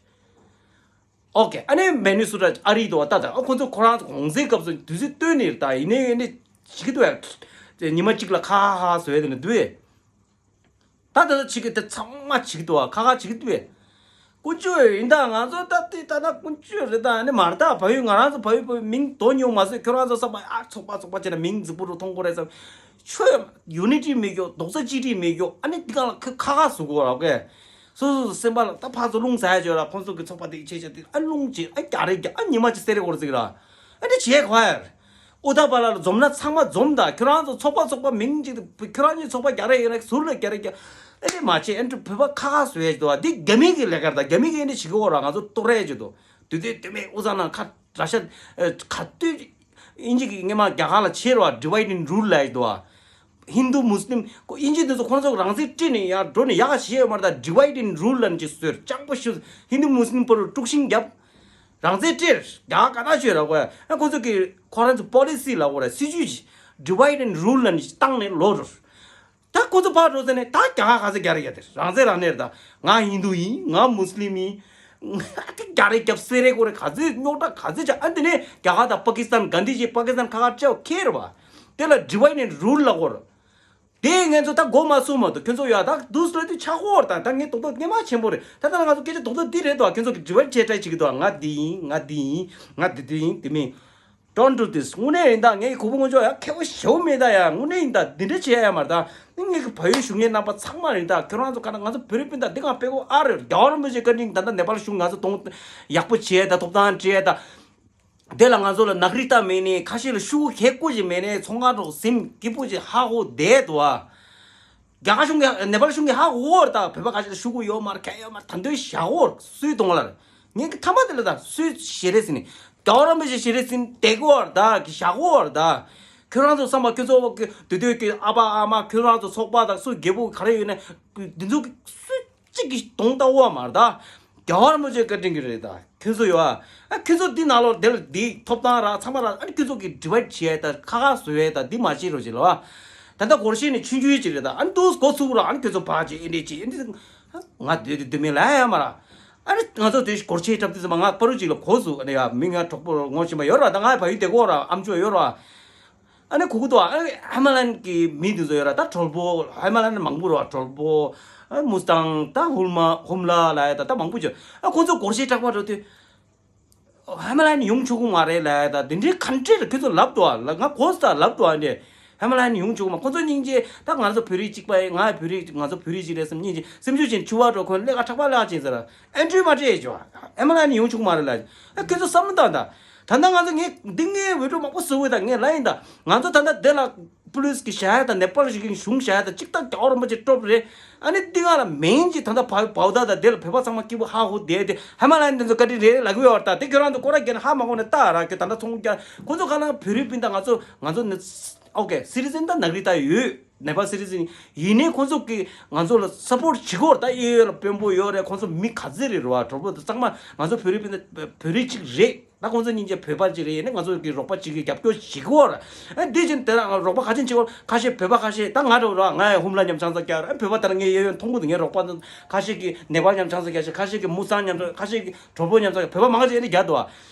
ཨོ་ཀེ། ཨ་ནི་མེ་ནི་སུ་ཏྲ་ཨ་རི་དུ་བ་ལྟ་དང་ཨ་ཁོང་ཚོ་ཁོ་རང་ཚོ་གོང་ཚེ་སྐབས་སུ་དུས་ཚོད་བཏོན་ནས་ད་ཡིན་ནའི་ཡིན་ནའི་བྱེད་ཀྱི་འདུག་ཨ། ཉི་མ་གཅིག་ལ་ཁ་ཧ་ཧ་བཟོས་དེ་ནི་འདུག་ཨེ། ད་ད་ལྟ་བྱེད་ཀྱི་དེ་ཚང་མ་བྱེད་ཀྱི་འདུག་ཨ། ཁ་ཁ་བྱེད་ཀྱི་འདུག་ཨེ། དཀོན་མཆོག་ཡིན་ད་ང་ཚོ་ད་ལྟ་ད་ལྟ་དཀོན་མཆོག་རེད་ད། ཨ་ནི་མར་ད་བལ་ཡུལ་ང་རང་ཚོ་བལ་ཡུལ་བལ་ཡུལ་མིང་དོ་ཉུང་མ་བཟོས་ཁྱོད་རང་ཚོ་བསམ་པ་ཨ་ཚོགས་པ་ཚོགས་པ་བྱས་ན་མིང་རྫིག་པོ་རུ་མཐོང་གོ་རེད་བསམ། ཆོས་ཡུ་ནི་ཊི་མེད་རྒྱུ་རྡོག་རྩ་གཅིག་སྒྲིལ་མེད་རྒྱུ་ཨ་ནི་འདི་ག་ལ་ཁ་ཁ་ཁ་ཁ་ཟུག་གོ་ར་ཀེ། སོ་སོ་སོ་སེམས་པ་ལ་ད་ཕར་ཚུར་རླུང་ཟ་ཡ་བྱོས་ར། ཁོང་ཚོ་གི་ཚོགས་པ་དེ་ཆེ་ཆེ་དེ་ཨ་རླུང་ཆེ་ཨ་རྒྱ་རེ་རྒྱ་ཨ་ཉི་མ་ཆེ་སེ་རེ་གོ་ར་ཟིག་ར། ཨ་ནི་བྱས་གོ་ཡར། ཨོ་ད་པ་ལ་ལ་འཛོམས་ན་ཚང་མ་འཛོམས་ད། ཁྱོད་རང་ཚོ་ཚོགས་པ་ཚོགས་པ་མིང་གཅིག་ཏུ་ཁྱོད་རང་གཉིས་ཚོགས་པ་རྒྱ་རེ་ཡིན་ན་ཟུར་ལ་རྒྱ་རེ་རྒྱ། ཨ་ནི་མ་བྱས་ཨ་ནི་བོད་པ་ཁ་ཁ་བཟོ་ཡ་ཅིག་འདུག་བ། འདི་རྒྱ་མི་གི་ལས་ཀར་ད་རྒྱ་མི་གི་ཨ་ནི་བྱེད་གོ་ར། ང་ཚོ་གཏོར་ཡ་ཅིག་འདུག་དུས་དུས་དུས་མེད་ཨུ་ཚ་ན་ཁ་ར་ཤ་ག་དུས་དབྱིན་ཇི་གི་སྔས་མ་རྒྱ་གར་ལ་ཆེ་ར་བ་divide and rule་ལ་ཡ་ཅིག་འདུག་བ། ཧིན་དུ་མུ་སི་ལིམ་ཁོ་དབྱིན་ཇི་དེ་ཚོ་ཁོ་རང་ཚོ་རང་བཙན་སྤྲད་ནས་ཡར་འགྲོ་ནས་ཡག་ཤེས་ཡོད་མ་རེད། ད་divide and rule ལབ་ནས་ཅིག་བཟོས་སྤྱང་པོ་ཞུ། ཧིན་དུ་མུ་སི་ལིམ་བར་དུ་དཀྲུག་ཤིང་བརྒྱབ། རང་བཙན་སྤྲད། རྒྱ་གར་ག་ན་ཤོད་ར་གོ་ཡ། ཁོ་ཚོ་གི་ཁོ་རང་ཚོ་པོ་ལི་སི་ལ་གོ་ར་སྲིད་ཇུས་ཀྱི་divide and rule ལབ་ནས་བཏང་ནས་ལོ་རུ། ད་ཁོ་ཚོ་ཕར་འགྲོ་ཟེར་ནས་ད་རྒྱ་གར་ག་ཚོད་རྒྱ་རེ་རྒྱ་དེ་རང་བཙན་རང་གནས་རེད། ད་ང་ཧིན་དུ་ཡིན། ང་མུ་སི་ལིམ་ཡིན། ད་རྒྱ་རེ་རྒྱབ་སེ་རེ་གོ་རེ་ག་ཚོད་རྙོག་དྲ་ག་ཚོད་ཆ་ཨ་འདི་ནས་རྒྱ་གར་དང་པ་ཀི་སི་ཐན་གྷན་དྷི་ཇི་པ་ཀི་སི་ཐན་ཁ་ཁ་བཅད་ཁེ་རེད་བ། དེ་ལ་divide and rule ལ་གོ་ར། དེ་ང་ཚོ་ད་མགོ་མ་ཚོས་མ་གཏོགས་ཁྱོད་ཚོ་ཡ་ད་དུས་སུ་རེད་དུས་ཆག་ཧོར་ད་ད་ངས་རྡོག་རྡོག་སྙན་མ་ཆེན་པོ་རེད། ད་ད་ང་ཚོ་སྐད་ཆ་རྡོག་རྡོག་འདི་རེད་དོ། ཁྱོད་ཚོ་གི་divide བྱས་བྲལ་བྱེད་ཀྱི་འདུག་ང་འདི་ཡིན། ང་འདི་ཡིན། ང་འདི་འདི་ཡིན། དེ་མིན་don't do this. དངོས་གནས་ཡིན་ད་ངས་གུ་པོ་ངོ་ཅོག་ཡ་ཁེ་བོ་ཞེ་བོ་མེད་ད་ཡ། དངོས་གནས་ཡིན་ད་འདི་འདྲ་བྱས་ཡ་མ་རེད། ད་ངས་གི་བལ་ཡུལ་བཞུགས་མཁན་རྣམ་པ་ཚང་མ་རེད། ད་ཁྱོད་རང་ཚོ་ག་ན་ང་ཚོ་བོད་རིགས་སྤུན་ཟླ་འདི་གང་དཔེ་གོ་ཨ་རེད། རྒྱལ་བ་རིན་པོ་ཆེ་བཀའ་དྲིན་ད་ད་ནེ་པཱལ་གཞུང་ང་ཚོ་གདོང་ཡག་པོ་བྱས་ད་ཐོབ་ཐང་སྤྲད་ད། དེ་ལ་ང་ཚོ་ལ་ནག་རི་ཏ་མེད་ནས་ཁ་ཤས་ལ་ཤུ་གུ་ཁེ་ཀོ་ཅིག་མེད་ནས་ཚོང་ཁང་གྲོགས་སེམས་སྐྱིད་པོ་ཅིག་ཧ་གོ་བསྡད་འདུག་ཨ། རྒྱ་གར་གཞུང་གིས་ནེ་པཱལ་གཞུང་གིས་ཧ་གོ་བར་ད་བོད་པ་ཁ་ཤས་ལ་ཤུ་གུ་ཡོད་མ་རེད། ཁ་ཡོད་མ་རེད། ད་འདོད་བཞག་གོ་སུའི་གདོང་ལ་རེད། ངས་ཀྱི་ཐ་མ་དེ་ལ་ད་སུའི་ཞེ་རེ་ཟིན་ནས་རྒྱ་གར་མི་ཞེ་ཞེ་རེ་ཟིན་བསྡད་གོ་བར་ད་གི་བཞག་གོ་བར་ད། ཁྱོད་རང་ཚོ་བསམ་པ་ཁྱོད་ཚོ་གི་དུས་དུས་ཀྱི་ཨ་ཕ་ཨ་མ་ཁྱོད་རང་ཚོ་ཚོགས་པ་དང་སུ་རྒད་པོ་ག་རེ་ཡོད་ན་འདི་ཚོ་གི་སུ་གཅིག་གིས་གདོང་བལྟ་བ་མ་རེད་ད། རྒྱལ་བ་རིན་པོ་ཆེ་བཀའ་དྲིན་གྱིས་རེད་ད། ཁྱོད་ཚོ་ཡོད་ཨ། ཨ་ཁྱོད་ཚོ་འདི་ནང་ལོགས་དེ་ལ་འདི་ཐོབ་ཐང་རག་ཚང་མ་རག་ཨ་ནི་ཁྱོད་ཚོ་གི་divide་བྱས་ད་ཁ་ཁ་བཟོ་ཡས་ད་འདི་མ་བྱེད་རོགས་བྱེད་ལ་བ། ད་ལྟ་སྒོར་གཞས་ནི་ཆུང་ཆུང་ཅིག་རེད་ད། ཨ་ནི་འདུག་འགོ་ཚུགས་ར་ཨ་ནི་ཁྱོད་ཚོ་ཕར་བྱེད་ཨེ་འདྲས་བྱེད་ཨེ་འདྲས། ང་སྡོད་དེ་སྡོད་མེད་ལ་ཡ་མ་ར། ཨ་ནི་ང་ཚོ་དེ་སྒོར་གཞས་འཁྲབ་དུས་ཙམ་པ་ང་པ་རུ་ཅིག་ལ་གོ་སུ་ཨ་ནི་ཡ་མི་ང་གྲོགས་པོ་ངོ་ཤེས་པ་ཡོད་ར། ད་ང་བལ་ཡུལ་དེ་གོ་ར་ཨམ་ཅོག་ཡོད་ར། ཨ་ནི་གུ་གུ་དོ་ཨ་ཧི་མ་ལ་ཡན་གྱི་མི་དེ་ཚོ་ཡོད་ར། ད་གྲོལ་པོ་ཧི་མ་ལ་ཡན་མང་པོ་ར། གྲོལ་པོ་ཨ་མུ་སི་ཏང་ད་ཧུལ་མ་ཧུམ་ལ་ལ་ཡ་ད་ད་མང་པོ་ཅིག་ཨ་ཁོང་ཚོ་སྒོར་གཞས་འཁྲབ་པ་འགྲོ་དུས་ཧི་མ་ལ་ཡན་ཡོང་ཆོག་གི་མ་རེད་ལ་ཡ་ད་དེ་འདྲའི་ག་འདྲས་ར། ཁོ་ཚོ་ལབ་དོ་ཨ་ལ་ང་གོ་ས་ལབ་དོ་ཨ་འདྲས་ཧི་མ་ལ་ཡན་ཡོང་ཆོག་གི་མ། ཁོང་ཚོ་སྙིང་རྗེ་ད་ང་ཚོ་བོད་རིགས་གཅིག་པ་ཡིན། ང་བོད་རིགས་ང་ཚོ་བོད་རིགས་གཅིག་རེད་བསམ་སྙིང་རྗེ་སེམས་ཤུགས་ཅན་ཆུ་བ་འགྲོ་ཁོན་ལས་ཀ་འཁྲབ་པ་ལས་ཀ་བྱེད་ཟེར་ར། ཨེ་འགྲུལ་མ་སྤྲད་ཅོ། ཨེ་མ་ལ་ནི་ཡོང་ཆོག་མ་རེད་ལ། ཨེ་ཁྱོད་ཚོ་བསམ་བློ་བཏང་ད། ད་ལྟ་ང་ཚོ་ངས་འདི་ངའི་བི་ཌིའོ་མང་པོ་བཟོ་འོས་ད་ངས་ལ་ཡིན་ད། ང་ཚོ་ད་ལྟ་འདི་ལ་པུ་ལིས་ཀྱི་བྱ་ཡ་དང་ནེ་པཱལ་གཞུང་གི་གཞུང་བྱ་ཡ་དང་གཅིག་ད་རྒྱལ་བ་རིན་པོ་ཆེ་སྤྲོབ་རེད། ཨ་ནི་འདི་ང་ལ་མིང་གཅིག་ད་ལྟ་བ་བའུ་ད་ད་འདི་ལ་བོད་པ་ཚང་མ་སྐྱིད་པོ་ཧ་ཧོ་བསྡད་དེ་ཧ་མ་ལ་ནི་འདི་ཚོ་བཀའ་དྲིན་རེད་ལབ་གི་ཡོད་ད། དེ་ཁྱོད་རང་ཚོ་སྐོར་ར་རྒྱན་ཧ་མ་གོ་ནས་ལྟ་ར། ཁྱོད་ད་ལྟ་ཚོང་རྒྱག་ཁོ་ཚོ་ག་ལ་བོད་རིགས་སྤུན་ཟླ་ང་ཚོ་ང་ཚོ་ནི་ཨོ་ཀེ་སི་ཊི་ཛན་ད་ནག་རི་ད་ཡོད། ནེ་པཱལ་སི་ཊི་ཛན་ཡིན་ནའི་ཁོང་ཚོ་གིས་ང་ཚོ་ལ་སཔོར་ཊི་བྱེད་དགོས་རེད། ད་གཡས་གཡོན་ལ་དཔོན་པོ་ཡོད་རེད། ཁོང་ཚོ་མི་ག་ཚོད་རེད་རེད་བ། གྲོགས་པོ་དང་ཚང་མ་ང་ཚོ་བོད་རིགས་སྤུན་ཟླ་བོད་རིགས་གཅིག་རེད། ད་ཁོང་ཚོ་སྙིང་རྗེ་བོད་པ་གཅིག་རེད། ཡིན་ནའི་ང་ཚོ་གི་རོགས་པ་གཅིག་གིས་རྒྱབ་སྐྱོར་བྱེད་དགོས་རེད། ཨ་འདི་བཞིན་དེ་རང་རོགས་པ་ག་ཅན་བྱེད་དགོས་ཁ་ཤས་བོད་པ་ཁ་ཤས་ད་ང་འདྲ་བོ་རེད་བ། ང་ཡང་ཧུམ་ལ་མཉམ་ཆང་ས་བརྒྱབ་རེད། ཨ་བོད་པ་དེ་རང་ངའི་གཡས་གཡོན་མཐོང་གི་འདུག་ངའི་རོགས་པ་ཁ་ཤས་ཀྱིས་ནེ་པཱལ་མཉམ་ཆང་ས་བརྒྱབ་ཤག་ཁ་ཤས་ཀྱིས་མུ་སང་མཉམ་ཆང་ཁ་ཤས་ཀྱིས་གྲོགས་པོ་མཉམ་ཆང་བོད་པ་མང་ཆེ་ནི་བརྒྱབ་འདུག་བ།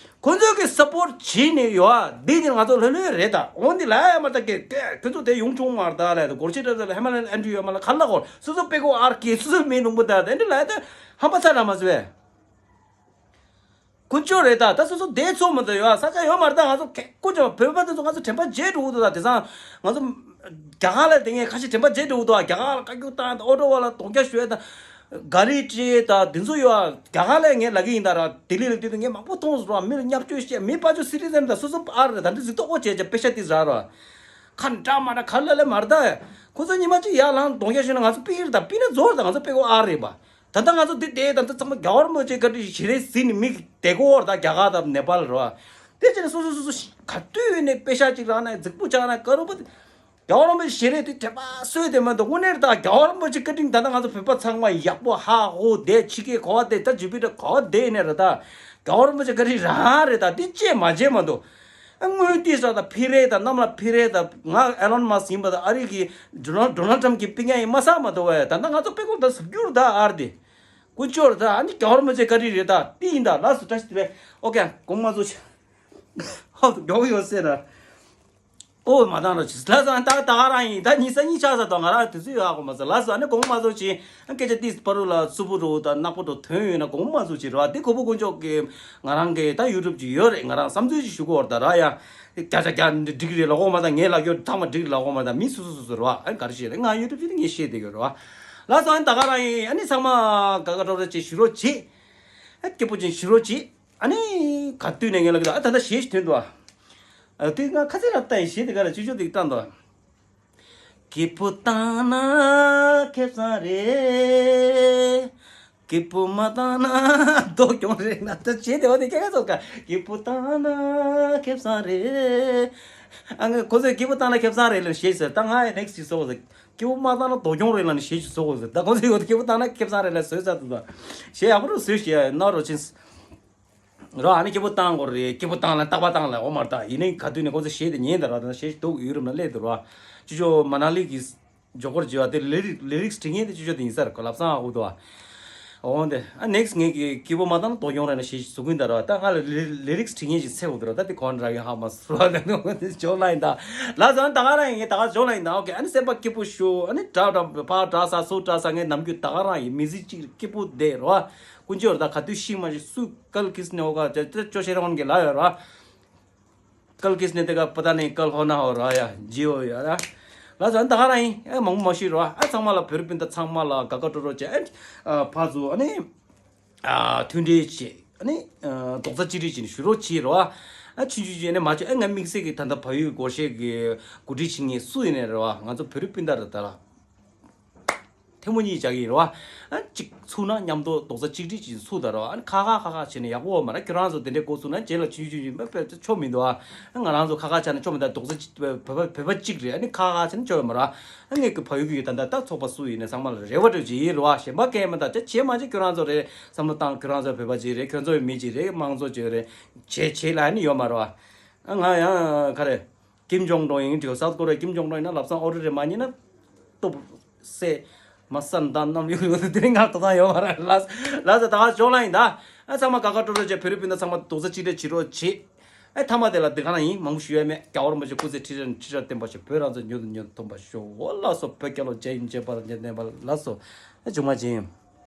ཁོ་ཚོས་ཀྱི་སཔོར་ཊི་བྱས་ནས་ཡོད་ཨ། འདི་ནི་ང་ཚོ་ལྷོད་ལྷོད་རེད་ད། འོན་ཏེ་ལ་ཡ་མ་ད་ཀྱེ་ཀྱེ་ཁྱོད་ཚོ་དེ་ཡོང་ཆུང་མ་རེད་ད་ལས་ད་སྒོར་གཞས་འཁྲབ་ས་ལ་ཧེ་མ་ལ་ཨན་ཌི་ཡོད་མ་ལ་ག་ལ་གོ་སོ་སོ་པེ་ཀོ་ཨར་ཀྱེ་སོ་སོ་མི་ལུང་པ་ད་དེ་འདྲ་ལ་ཡ་ད་ཧམ་པ་ཚ་ར་མ་ཟོས། ཀུན་སྤྱོད་རེད་ད། ད་སོ་སོ་དེ་ཚོ་མ་ད་ཡོད་ཨ། ས་ཆ་ཡོད་མ་རེད་ད། ང་ཚོ་ཀྱེ་ཀུན་སྤྱོད་བོད་པ་དེ་ཚོ་ང་ཚོ་དྲན་པ་བརྗེད་འགྲོ་གི་འདུག་ད། དེང་སང་ང་ཚོ་རྒྱ་གར་ལ་དེ་ངས་ཁ་ཤས་དྲན་པ་བརྗེད་འགྲོ་གི་འདུག་ཨ། རྒྱ་གར་ལ་བཀའ་བཀྱོན་བཏང་ད་ཨོ་ཊོ་བ་ལ་རྡོག་རྒྱག་ཞུས་ད། ག་རི་སྤྲད་ད་དེ་ཚོ་ཡོད་ཨ། རྒྱ་གར་ལ་ངས་ལབ་ཀྱི་ཡིན་ད་ར། ལྡི་ལི་ལ་དུས་དུ་ངས་མང་པོ་མཐོང་སོང་ར། མི་ལ་བརྙས་བཅོས་བཤད་མི་དཔལ་འབྱོར་སི་ཊི་ཛན་ད་སོ་སོ་ཨ་རེད་ད། འདི་ཟིག་ཏོག་ཨོ་བྱས་བྱས་པེ་ཤ་ཏི་ཟ་ར། ཁ་འདྲ་མ་འདྲ་ག་ལ་ལ་མ་རེད་ད། ཁོ་ཚོ་ཉི་མ་གཅིག་ཡར་ལངས་གདོང་རྒྱག་ཤེས་ན་ང་ཚོ་ཕི་ར་ད་ཕི་ན་རྫོགས་ར་ད། ང་ཚོ་ཕི་གོ་ཨ་རེད་པ། ད་ལྟ་ང་ཚོ་འདི་བསྡད་ད་ལྟ་ཚང་མ་རྒྱལ་བ་རིན་པོ་ཆེ་བཀའ་དྲིན་ཞེ་རེ་ཟིན་ནས་མི་བསྡད་གོ་བར་ད་རྒྱ་གར་དང་ནེ་པཱལ་རེད་བ། དེ་བྱས་ནས་སོ་སོ་སོ་སོ་ག་དུས་ནས་པེ་ཤ་གཅིག་རག་ན་རྫིག་པོ་ཆགས་ན་དཀའ་རུ་པ། རྒྱལ་བ་རིན་པོ་ཆེ་ཞེ་རེ་དེ་དྲན་པ་གསོས་དེ་མ་གཏོགས་དངོས་གནས་ད་རྒྱལ་བ་རིན་པོ་ཆེ་བཀའ་དྲིན་ད་ལྟ་ང་ཚོ་བོད་པ་ཚང་མ་ཡག་པོ་ཧ་ཧོ་བསྡད་ཕྱི་རྒྱལ་གོ་བ་བསྡད་ད་ཇུ་པི་ཊར་གོ་བ་བསྡད་ནས་རེད་ད། རྒྱལ་བ་རིན་པོ་ཆེ་བཀའ་དྲིན་རང་རེད་ད། དེ་ཅེས་མ་བྱས་མ་གཏོགས། དངུལ་ཏི་ས་དང་ཕི་རེ་དང་གནམ་ལ་ཕི་རེ་དང་ང་ཨེ་ལོན་མཱ་སི་ཡིན་པ་དང་ཨ་རི་གི་ཌོ་ནལ་ཌོ་ནལ་ཊམ་གྱི་སྤུན་ཀྱག་ཡིན་མ་ས་མ་གཏོགས་བས། ད་ལྟ་ང་ཚོ་དཔེ་ཁོ་ད་ཟབ་འགྱུར་ད་ཨར་དེ་ཀུན་སྤྱོད་ད་ཨ་ནི་རྒྱལ་བ་རིན་པོ་ཆེ་བཀའ་དྲིན་རེད་ད། དེ་ཡིན་ད་ལགས་སོ་བཀྲ་ཤིས་བདེ་ལེགས། ཨོ་ཀེ་དགོངས་པ་མ་ཚོམས་ཤིག་ཧོ་མགྱོགས་ཡོད་སེ་ད། ཨོ་མ་བཏང་རོགས་གྱིས་ལགས་སོ། ཨ་ནི་ད་ད་ག་རང་ཡིན་ད་ཉིན་ས་གཉིས་ཆགས་ས་དང་ང་རང་དུས་ཚོད་ཡོད་ཨ་གོ་མ་ཚོམས་ལགས་སོ། ཨ་ནི་དགོངས་པ་མ་ཚོམས་ཤིག་ཨ་སྐད་ཆ་ཏིས་པ་རུ་ལ་རྩུབ་པོ་འགྲོ་དང་ནག་པོ་འགྲོ་དོན་ཡོད་ན་དགོངས་པ་མ་ཚོམས་ཤིག་རེད་བ། དེ་གོ་བོ་དཀོན་མཆོག་གི་ང་རང་གི་ད་ཡུ་ཊུབ་ཅིག་ཡོད་རེད། ང་རང་བསམ་ཚུལ་ཅིག་ཞུ་གོ་བར་ད་ར་ཡ། བརྒྱ་ཆ་བརྒྱ་འགྲིག་རེད་ལ་འོ་མ་ད་ངས་ལ་ཡོད་ཐག་མ་འགྲིག་རེད་ལ་འོ་མ་ད་མི་སུ་སུ་སུ་སུ་རེད་བ། ཨ་ག་རེ་བྱེད་རེད། ང་ཡུ་ཊུབ་ཅིག་ད་ངས་བཤད་བསྡད་ཡོད་རེད་བ། ལགས་སོ། ཨ་ནི་ད་ག་རང་ཡིན། ཨ་ནི་ཚང་མ་དགའ་དགའ་སྤྲོ་སྤྲོ་ཅིག་ཞུ་རོགས་གྱིས། ཨ་སྐྱིད་པོ་ཅིག་ཞུ་རོགས་གྱིས། ཨ་ནི་ག་དུས་ནས་ངས་ལ་གི་ད་ཨ་ད་ལྟ་གཞས་ཤིག་ཐོན་འདུག་ཨ། ཨ་དུས་ང་ཁ་ཚིག་ལ་ལྟ་ཡི་གཞས་དེ་ག་ལ་ཅུ་ཅོ་དེ་བཏང་འདུག་ཨ། སྐྱིད་པོ་བཏང་ན་ཁེ་བཟང་རེད། སྐྱིད་པོ་མ་བཏང་ན་སྡུག་གྱོང་རེད་ན་ད་བྱེད་དེ་བ་དེ་ཁྱེད་ཀ་ཚོ་ཀ་སྐྱིད་པོ་བཏང་ན་ཁེ་བཟང་རེད། ཨ་ངས་ཁོ་ཚོས་སྐྱིད་པོ་བཏང་ན་ཁེ་བཟང་རེད་ལབ་ཞེས་ཟེར། ད་ང་ཡི་ནེག་སི་ཅིག་བཟོ་དགོས་ཟེར། སྐྱིད་པོ་མ་བཏང་ན་སྡུག་གྱོང་རེད་ལབ་ནས་ཞེས་ཅིག་བཟོ་དགོས་ཟེར། ད་ཁོ་ཚོས་ཡོད་སྐྱིད་པོ་བཏང་ན་ཁེ་བཟང་རེད་ལབ་བཟོས་ཚར་འདུག་ད་ཞེས་ཡག་པོ་རུ་བཟོས་ཞེས་ན་རོ་ཆིན་རོ། ཨ་ནི་སྐྱིད་པོ་བཏང་དགོས་རེད། སྐྱིད་པོ་བཏང་ལ་རྟག་པ་བཏང་ལ་འོ་མར་ད་ཡིན་ནའི་ག་དུས་ནས་ཁོ་ཚོས་ཞེས་དེ་ཉན་ད་ར། ད་ཞེས་སྡུག་ཡུ་རོབ་ན་སླེབས་འདུག་ར། ཅུ་ཅོ་མ་ན་ལི་གི་ཇོ་ཀོར་བརྗོད་པ་དེ་ལི་རིག་ལི་རིག་བྲིས་མཁན་དེ་ཅི་ཅོ་དེ་ཡིན་ས་རེད། ལབ་སང་ཨ་ཁུ་དོ། འོ་དེ་ཨ་ནེག་སི་ངེད་ཀྱི་སྐྱིད་པོ་མ་བཏང་ན་སྡུག་གྱོང་རེད་ན་ཞེས་གཟུགས་ཀུན་ད་ར། ད་ང་ལ་ལི་ལི་རིག་བྲིས་མཁན་ཞིག་འཚོལ་དགོས་འདུག་ར། ད་དེ་གོ་འདྲ་ཡོད་ཧ་མ་སུ་ར། ད་ནི་འོ་དེ་ཇོ་ལ་ཡིན་ད། ལབ་སང་ད་ག་རང་ཡིན། ད་ག་ཇོ་ལ་ཡིན་ད། ཨོ་ཀེ། ཨ་ནི་སེམས་པ་སྐྱིད་པོ་ཞུ། ཨ་ནི་དྲ་དྲ་ཕ་དྲ་ས་སུ་དྲ་ས་ངས་ནམ་རྒྱུན་ད་ག་རང་ཡིན། མི་ཟིག་ཅིག་སྐྱིད་པོ་བསྡད་ར། ཀུན་སྤྱོད་ར། ད་ག་དུས་ཤི་མ་ཤི་སུ་ཀལ་ཀིས་ནེ་འོ་ག་ཅོ་ཅོ་ཤེ་ར་ཧོན་གི་ལ་ཡོད་ར། ཀལ་ཀིས་ནེ་དེ་ག་པ་ད་ནི་ཀལ་ཧོ་ན་ཧོ་ར་ཡ་ཇི་ཨོ་ཡ་ར། ལ་ཟ་ད་ག་ར་ཡིན། ཨེ་མང་པོ་མ་ཤི་རོ། ཨ་ཚང་མ་ལ་བོད་རིགས་སྤུན་ཟླ་ཚང་མ་ལ་དགའ་དགའ་སྤྲོ་སྤྲོ་བྱས། ཨ་ཕ་ཚོ་ཨ་ནི་ཨ་མཐུན་སྒྲིལ་བྱས། ཨ་ནི་ཨ་རྡོག་རྩ་གཅིག་སྒྲིལ་བྱས་ནས་བཞུགས་རོགས་བྱེད་རོ། ཨ་ཆུང་ཆུང་བྱས་ནས་མ་བྱས། ཨ་ང་དམིགས་བསལ་གྱི་ད་ལྟ་བལ་ཡུལ་སྒོར་གཞས་ཀྱི་འགོ་ཁྲིད་བྱེད་མཁན་སུ་ཡིན་ནའི་རེད་བ། ང་ཚོ་བོད་རིགས་སྤུན་ཟླ་རེད་ད་ལ། ཐལ་མོ་གཉིས་བྱ་གི་ཡིན་རོ། ཨ་གཅིག་ཚུགས་ན་མཉམ་དུ་རྡོག་རྩ་གཅིག་སྒྲིལ་གྱིས་ཚུགས་ད་རོ། ཨ་ཁ་ཁ་ཁ་ཁ་བྱས་ནས་ཡག་པོ་མ་ར། ཁྱོད་རང་ཚོ་དེ་འདྲའི་འགོ་ཚུགས་ན་རྗེས་ལ་ཆུང་ཆུང་ཆུང་མ་དཔེ་ཆོ་མི་འདུག་ཨ། ང་རང་ཚོ་ཁ་ཁ་བྱས་ན་ཆོ་མི་འདུག་རྡོག་རྩ་གཅིག་བོད་པ་བོད་པ་གཅིག་རེད། ཨ་ནི་ཁ་ཁ་བྱས་ན་ཆོ་མ་ར། ཨ་ངས་ཀྱི་ཕ་ཡུལ་གྱི་ད་ལྟ་ད་ཚོགས་པ་སུ་ཡིན་ནས་ཚང་མ་ལ་རེ་བ་སྤྲོད་ཀྱི་ཡིན་རོ། ཨ་གཞན་པ་གས་མ་ད་ཅ་བྱས་མ་བྱས་ཁྱོད་རང་ཚོ་རེད་བསམ་བློ་བཏང་། ཁྱོད་རང་ཚོ་བོད་པ་གཅིག་རེད། ཁྱོད་ཚོ་མི་གཅིག་རེད། དམངས་གཙོ་གཅིག་རེད། བྱས་བྱས་ལ་ཨ་ནི་ཡོད་མ་རོ། ཨ་ང་ཡང་ཁ་རེད། ཀིམ་ཇོང་ཏོང་ཡིན་འགྲིག་སའུ་ཐ་ཀོ་རི་ཡ་ཀིམ་ཇོང་ཏོང་ཡིན་ན་ལབ་སང་ཨོ་རི་རེད། མ་ཉན་ན་སྟོབས་སེ་མ་སན་ད་རྣམས་ཡོད་ཡོད་དེ་རིང་ང་ད་ད་ཡོད་མ་ར། ལ་ལ་ས་ད་ག་ཇོ་ལ་ཡིན་ད། ཨ་ཚང་མ་ཀ་ཀ་ཀྲོ་ཀྲོ་བྱས། བོད་རིགས་སྤུན་ཟླ་ཚང་མ་རྡོག་རྩ་གཅིག་སྒྲིལ་བྱེད་རོགས་བྱེད། ཨ་མཐའ་མ་དེ་ལ་འདི་ག་ན་ཡིན་མང་པོ་ཞུ་ཡ་མེད། རྒྱལ་བ་རིན་པོ་ཆེ་སྐུ་ཚེ་ཁྲི་ཕྲག་ཁྲི་ཕྲག་བརྟན་པ་ཤོག་བོད་རང་བཙན་མྱུར་དུ་མྱུར་དུ་ཐོབ་པ་ཤོག་འོ་ལགས་སོ། བོད་རྒྱལ་ལོ། རྒྱལ་ཡུམ་ཆེན། དཔལ་ལྡན་འབྱོར་པ་ལགས་སོ། ཨ་བྱུང་མ་བྱིན།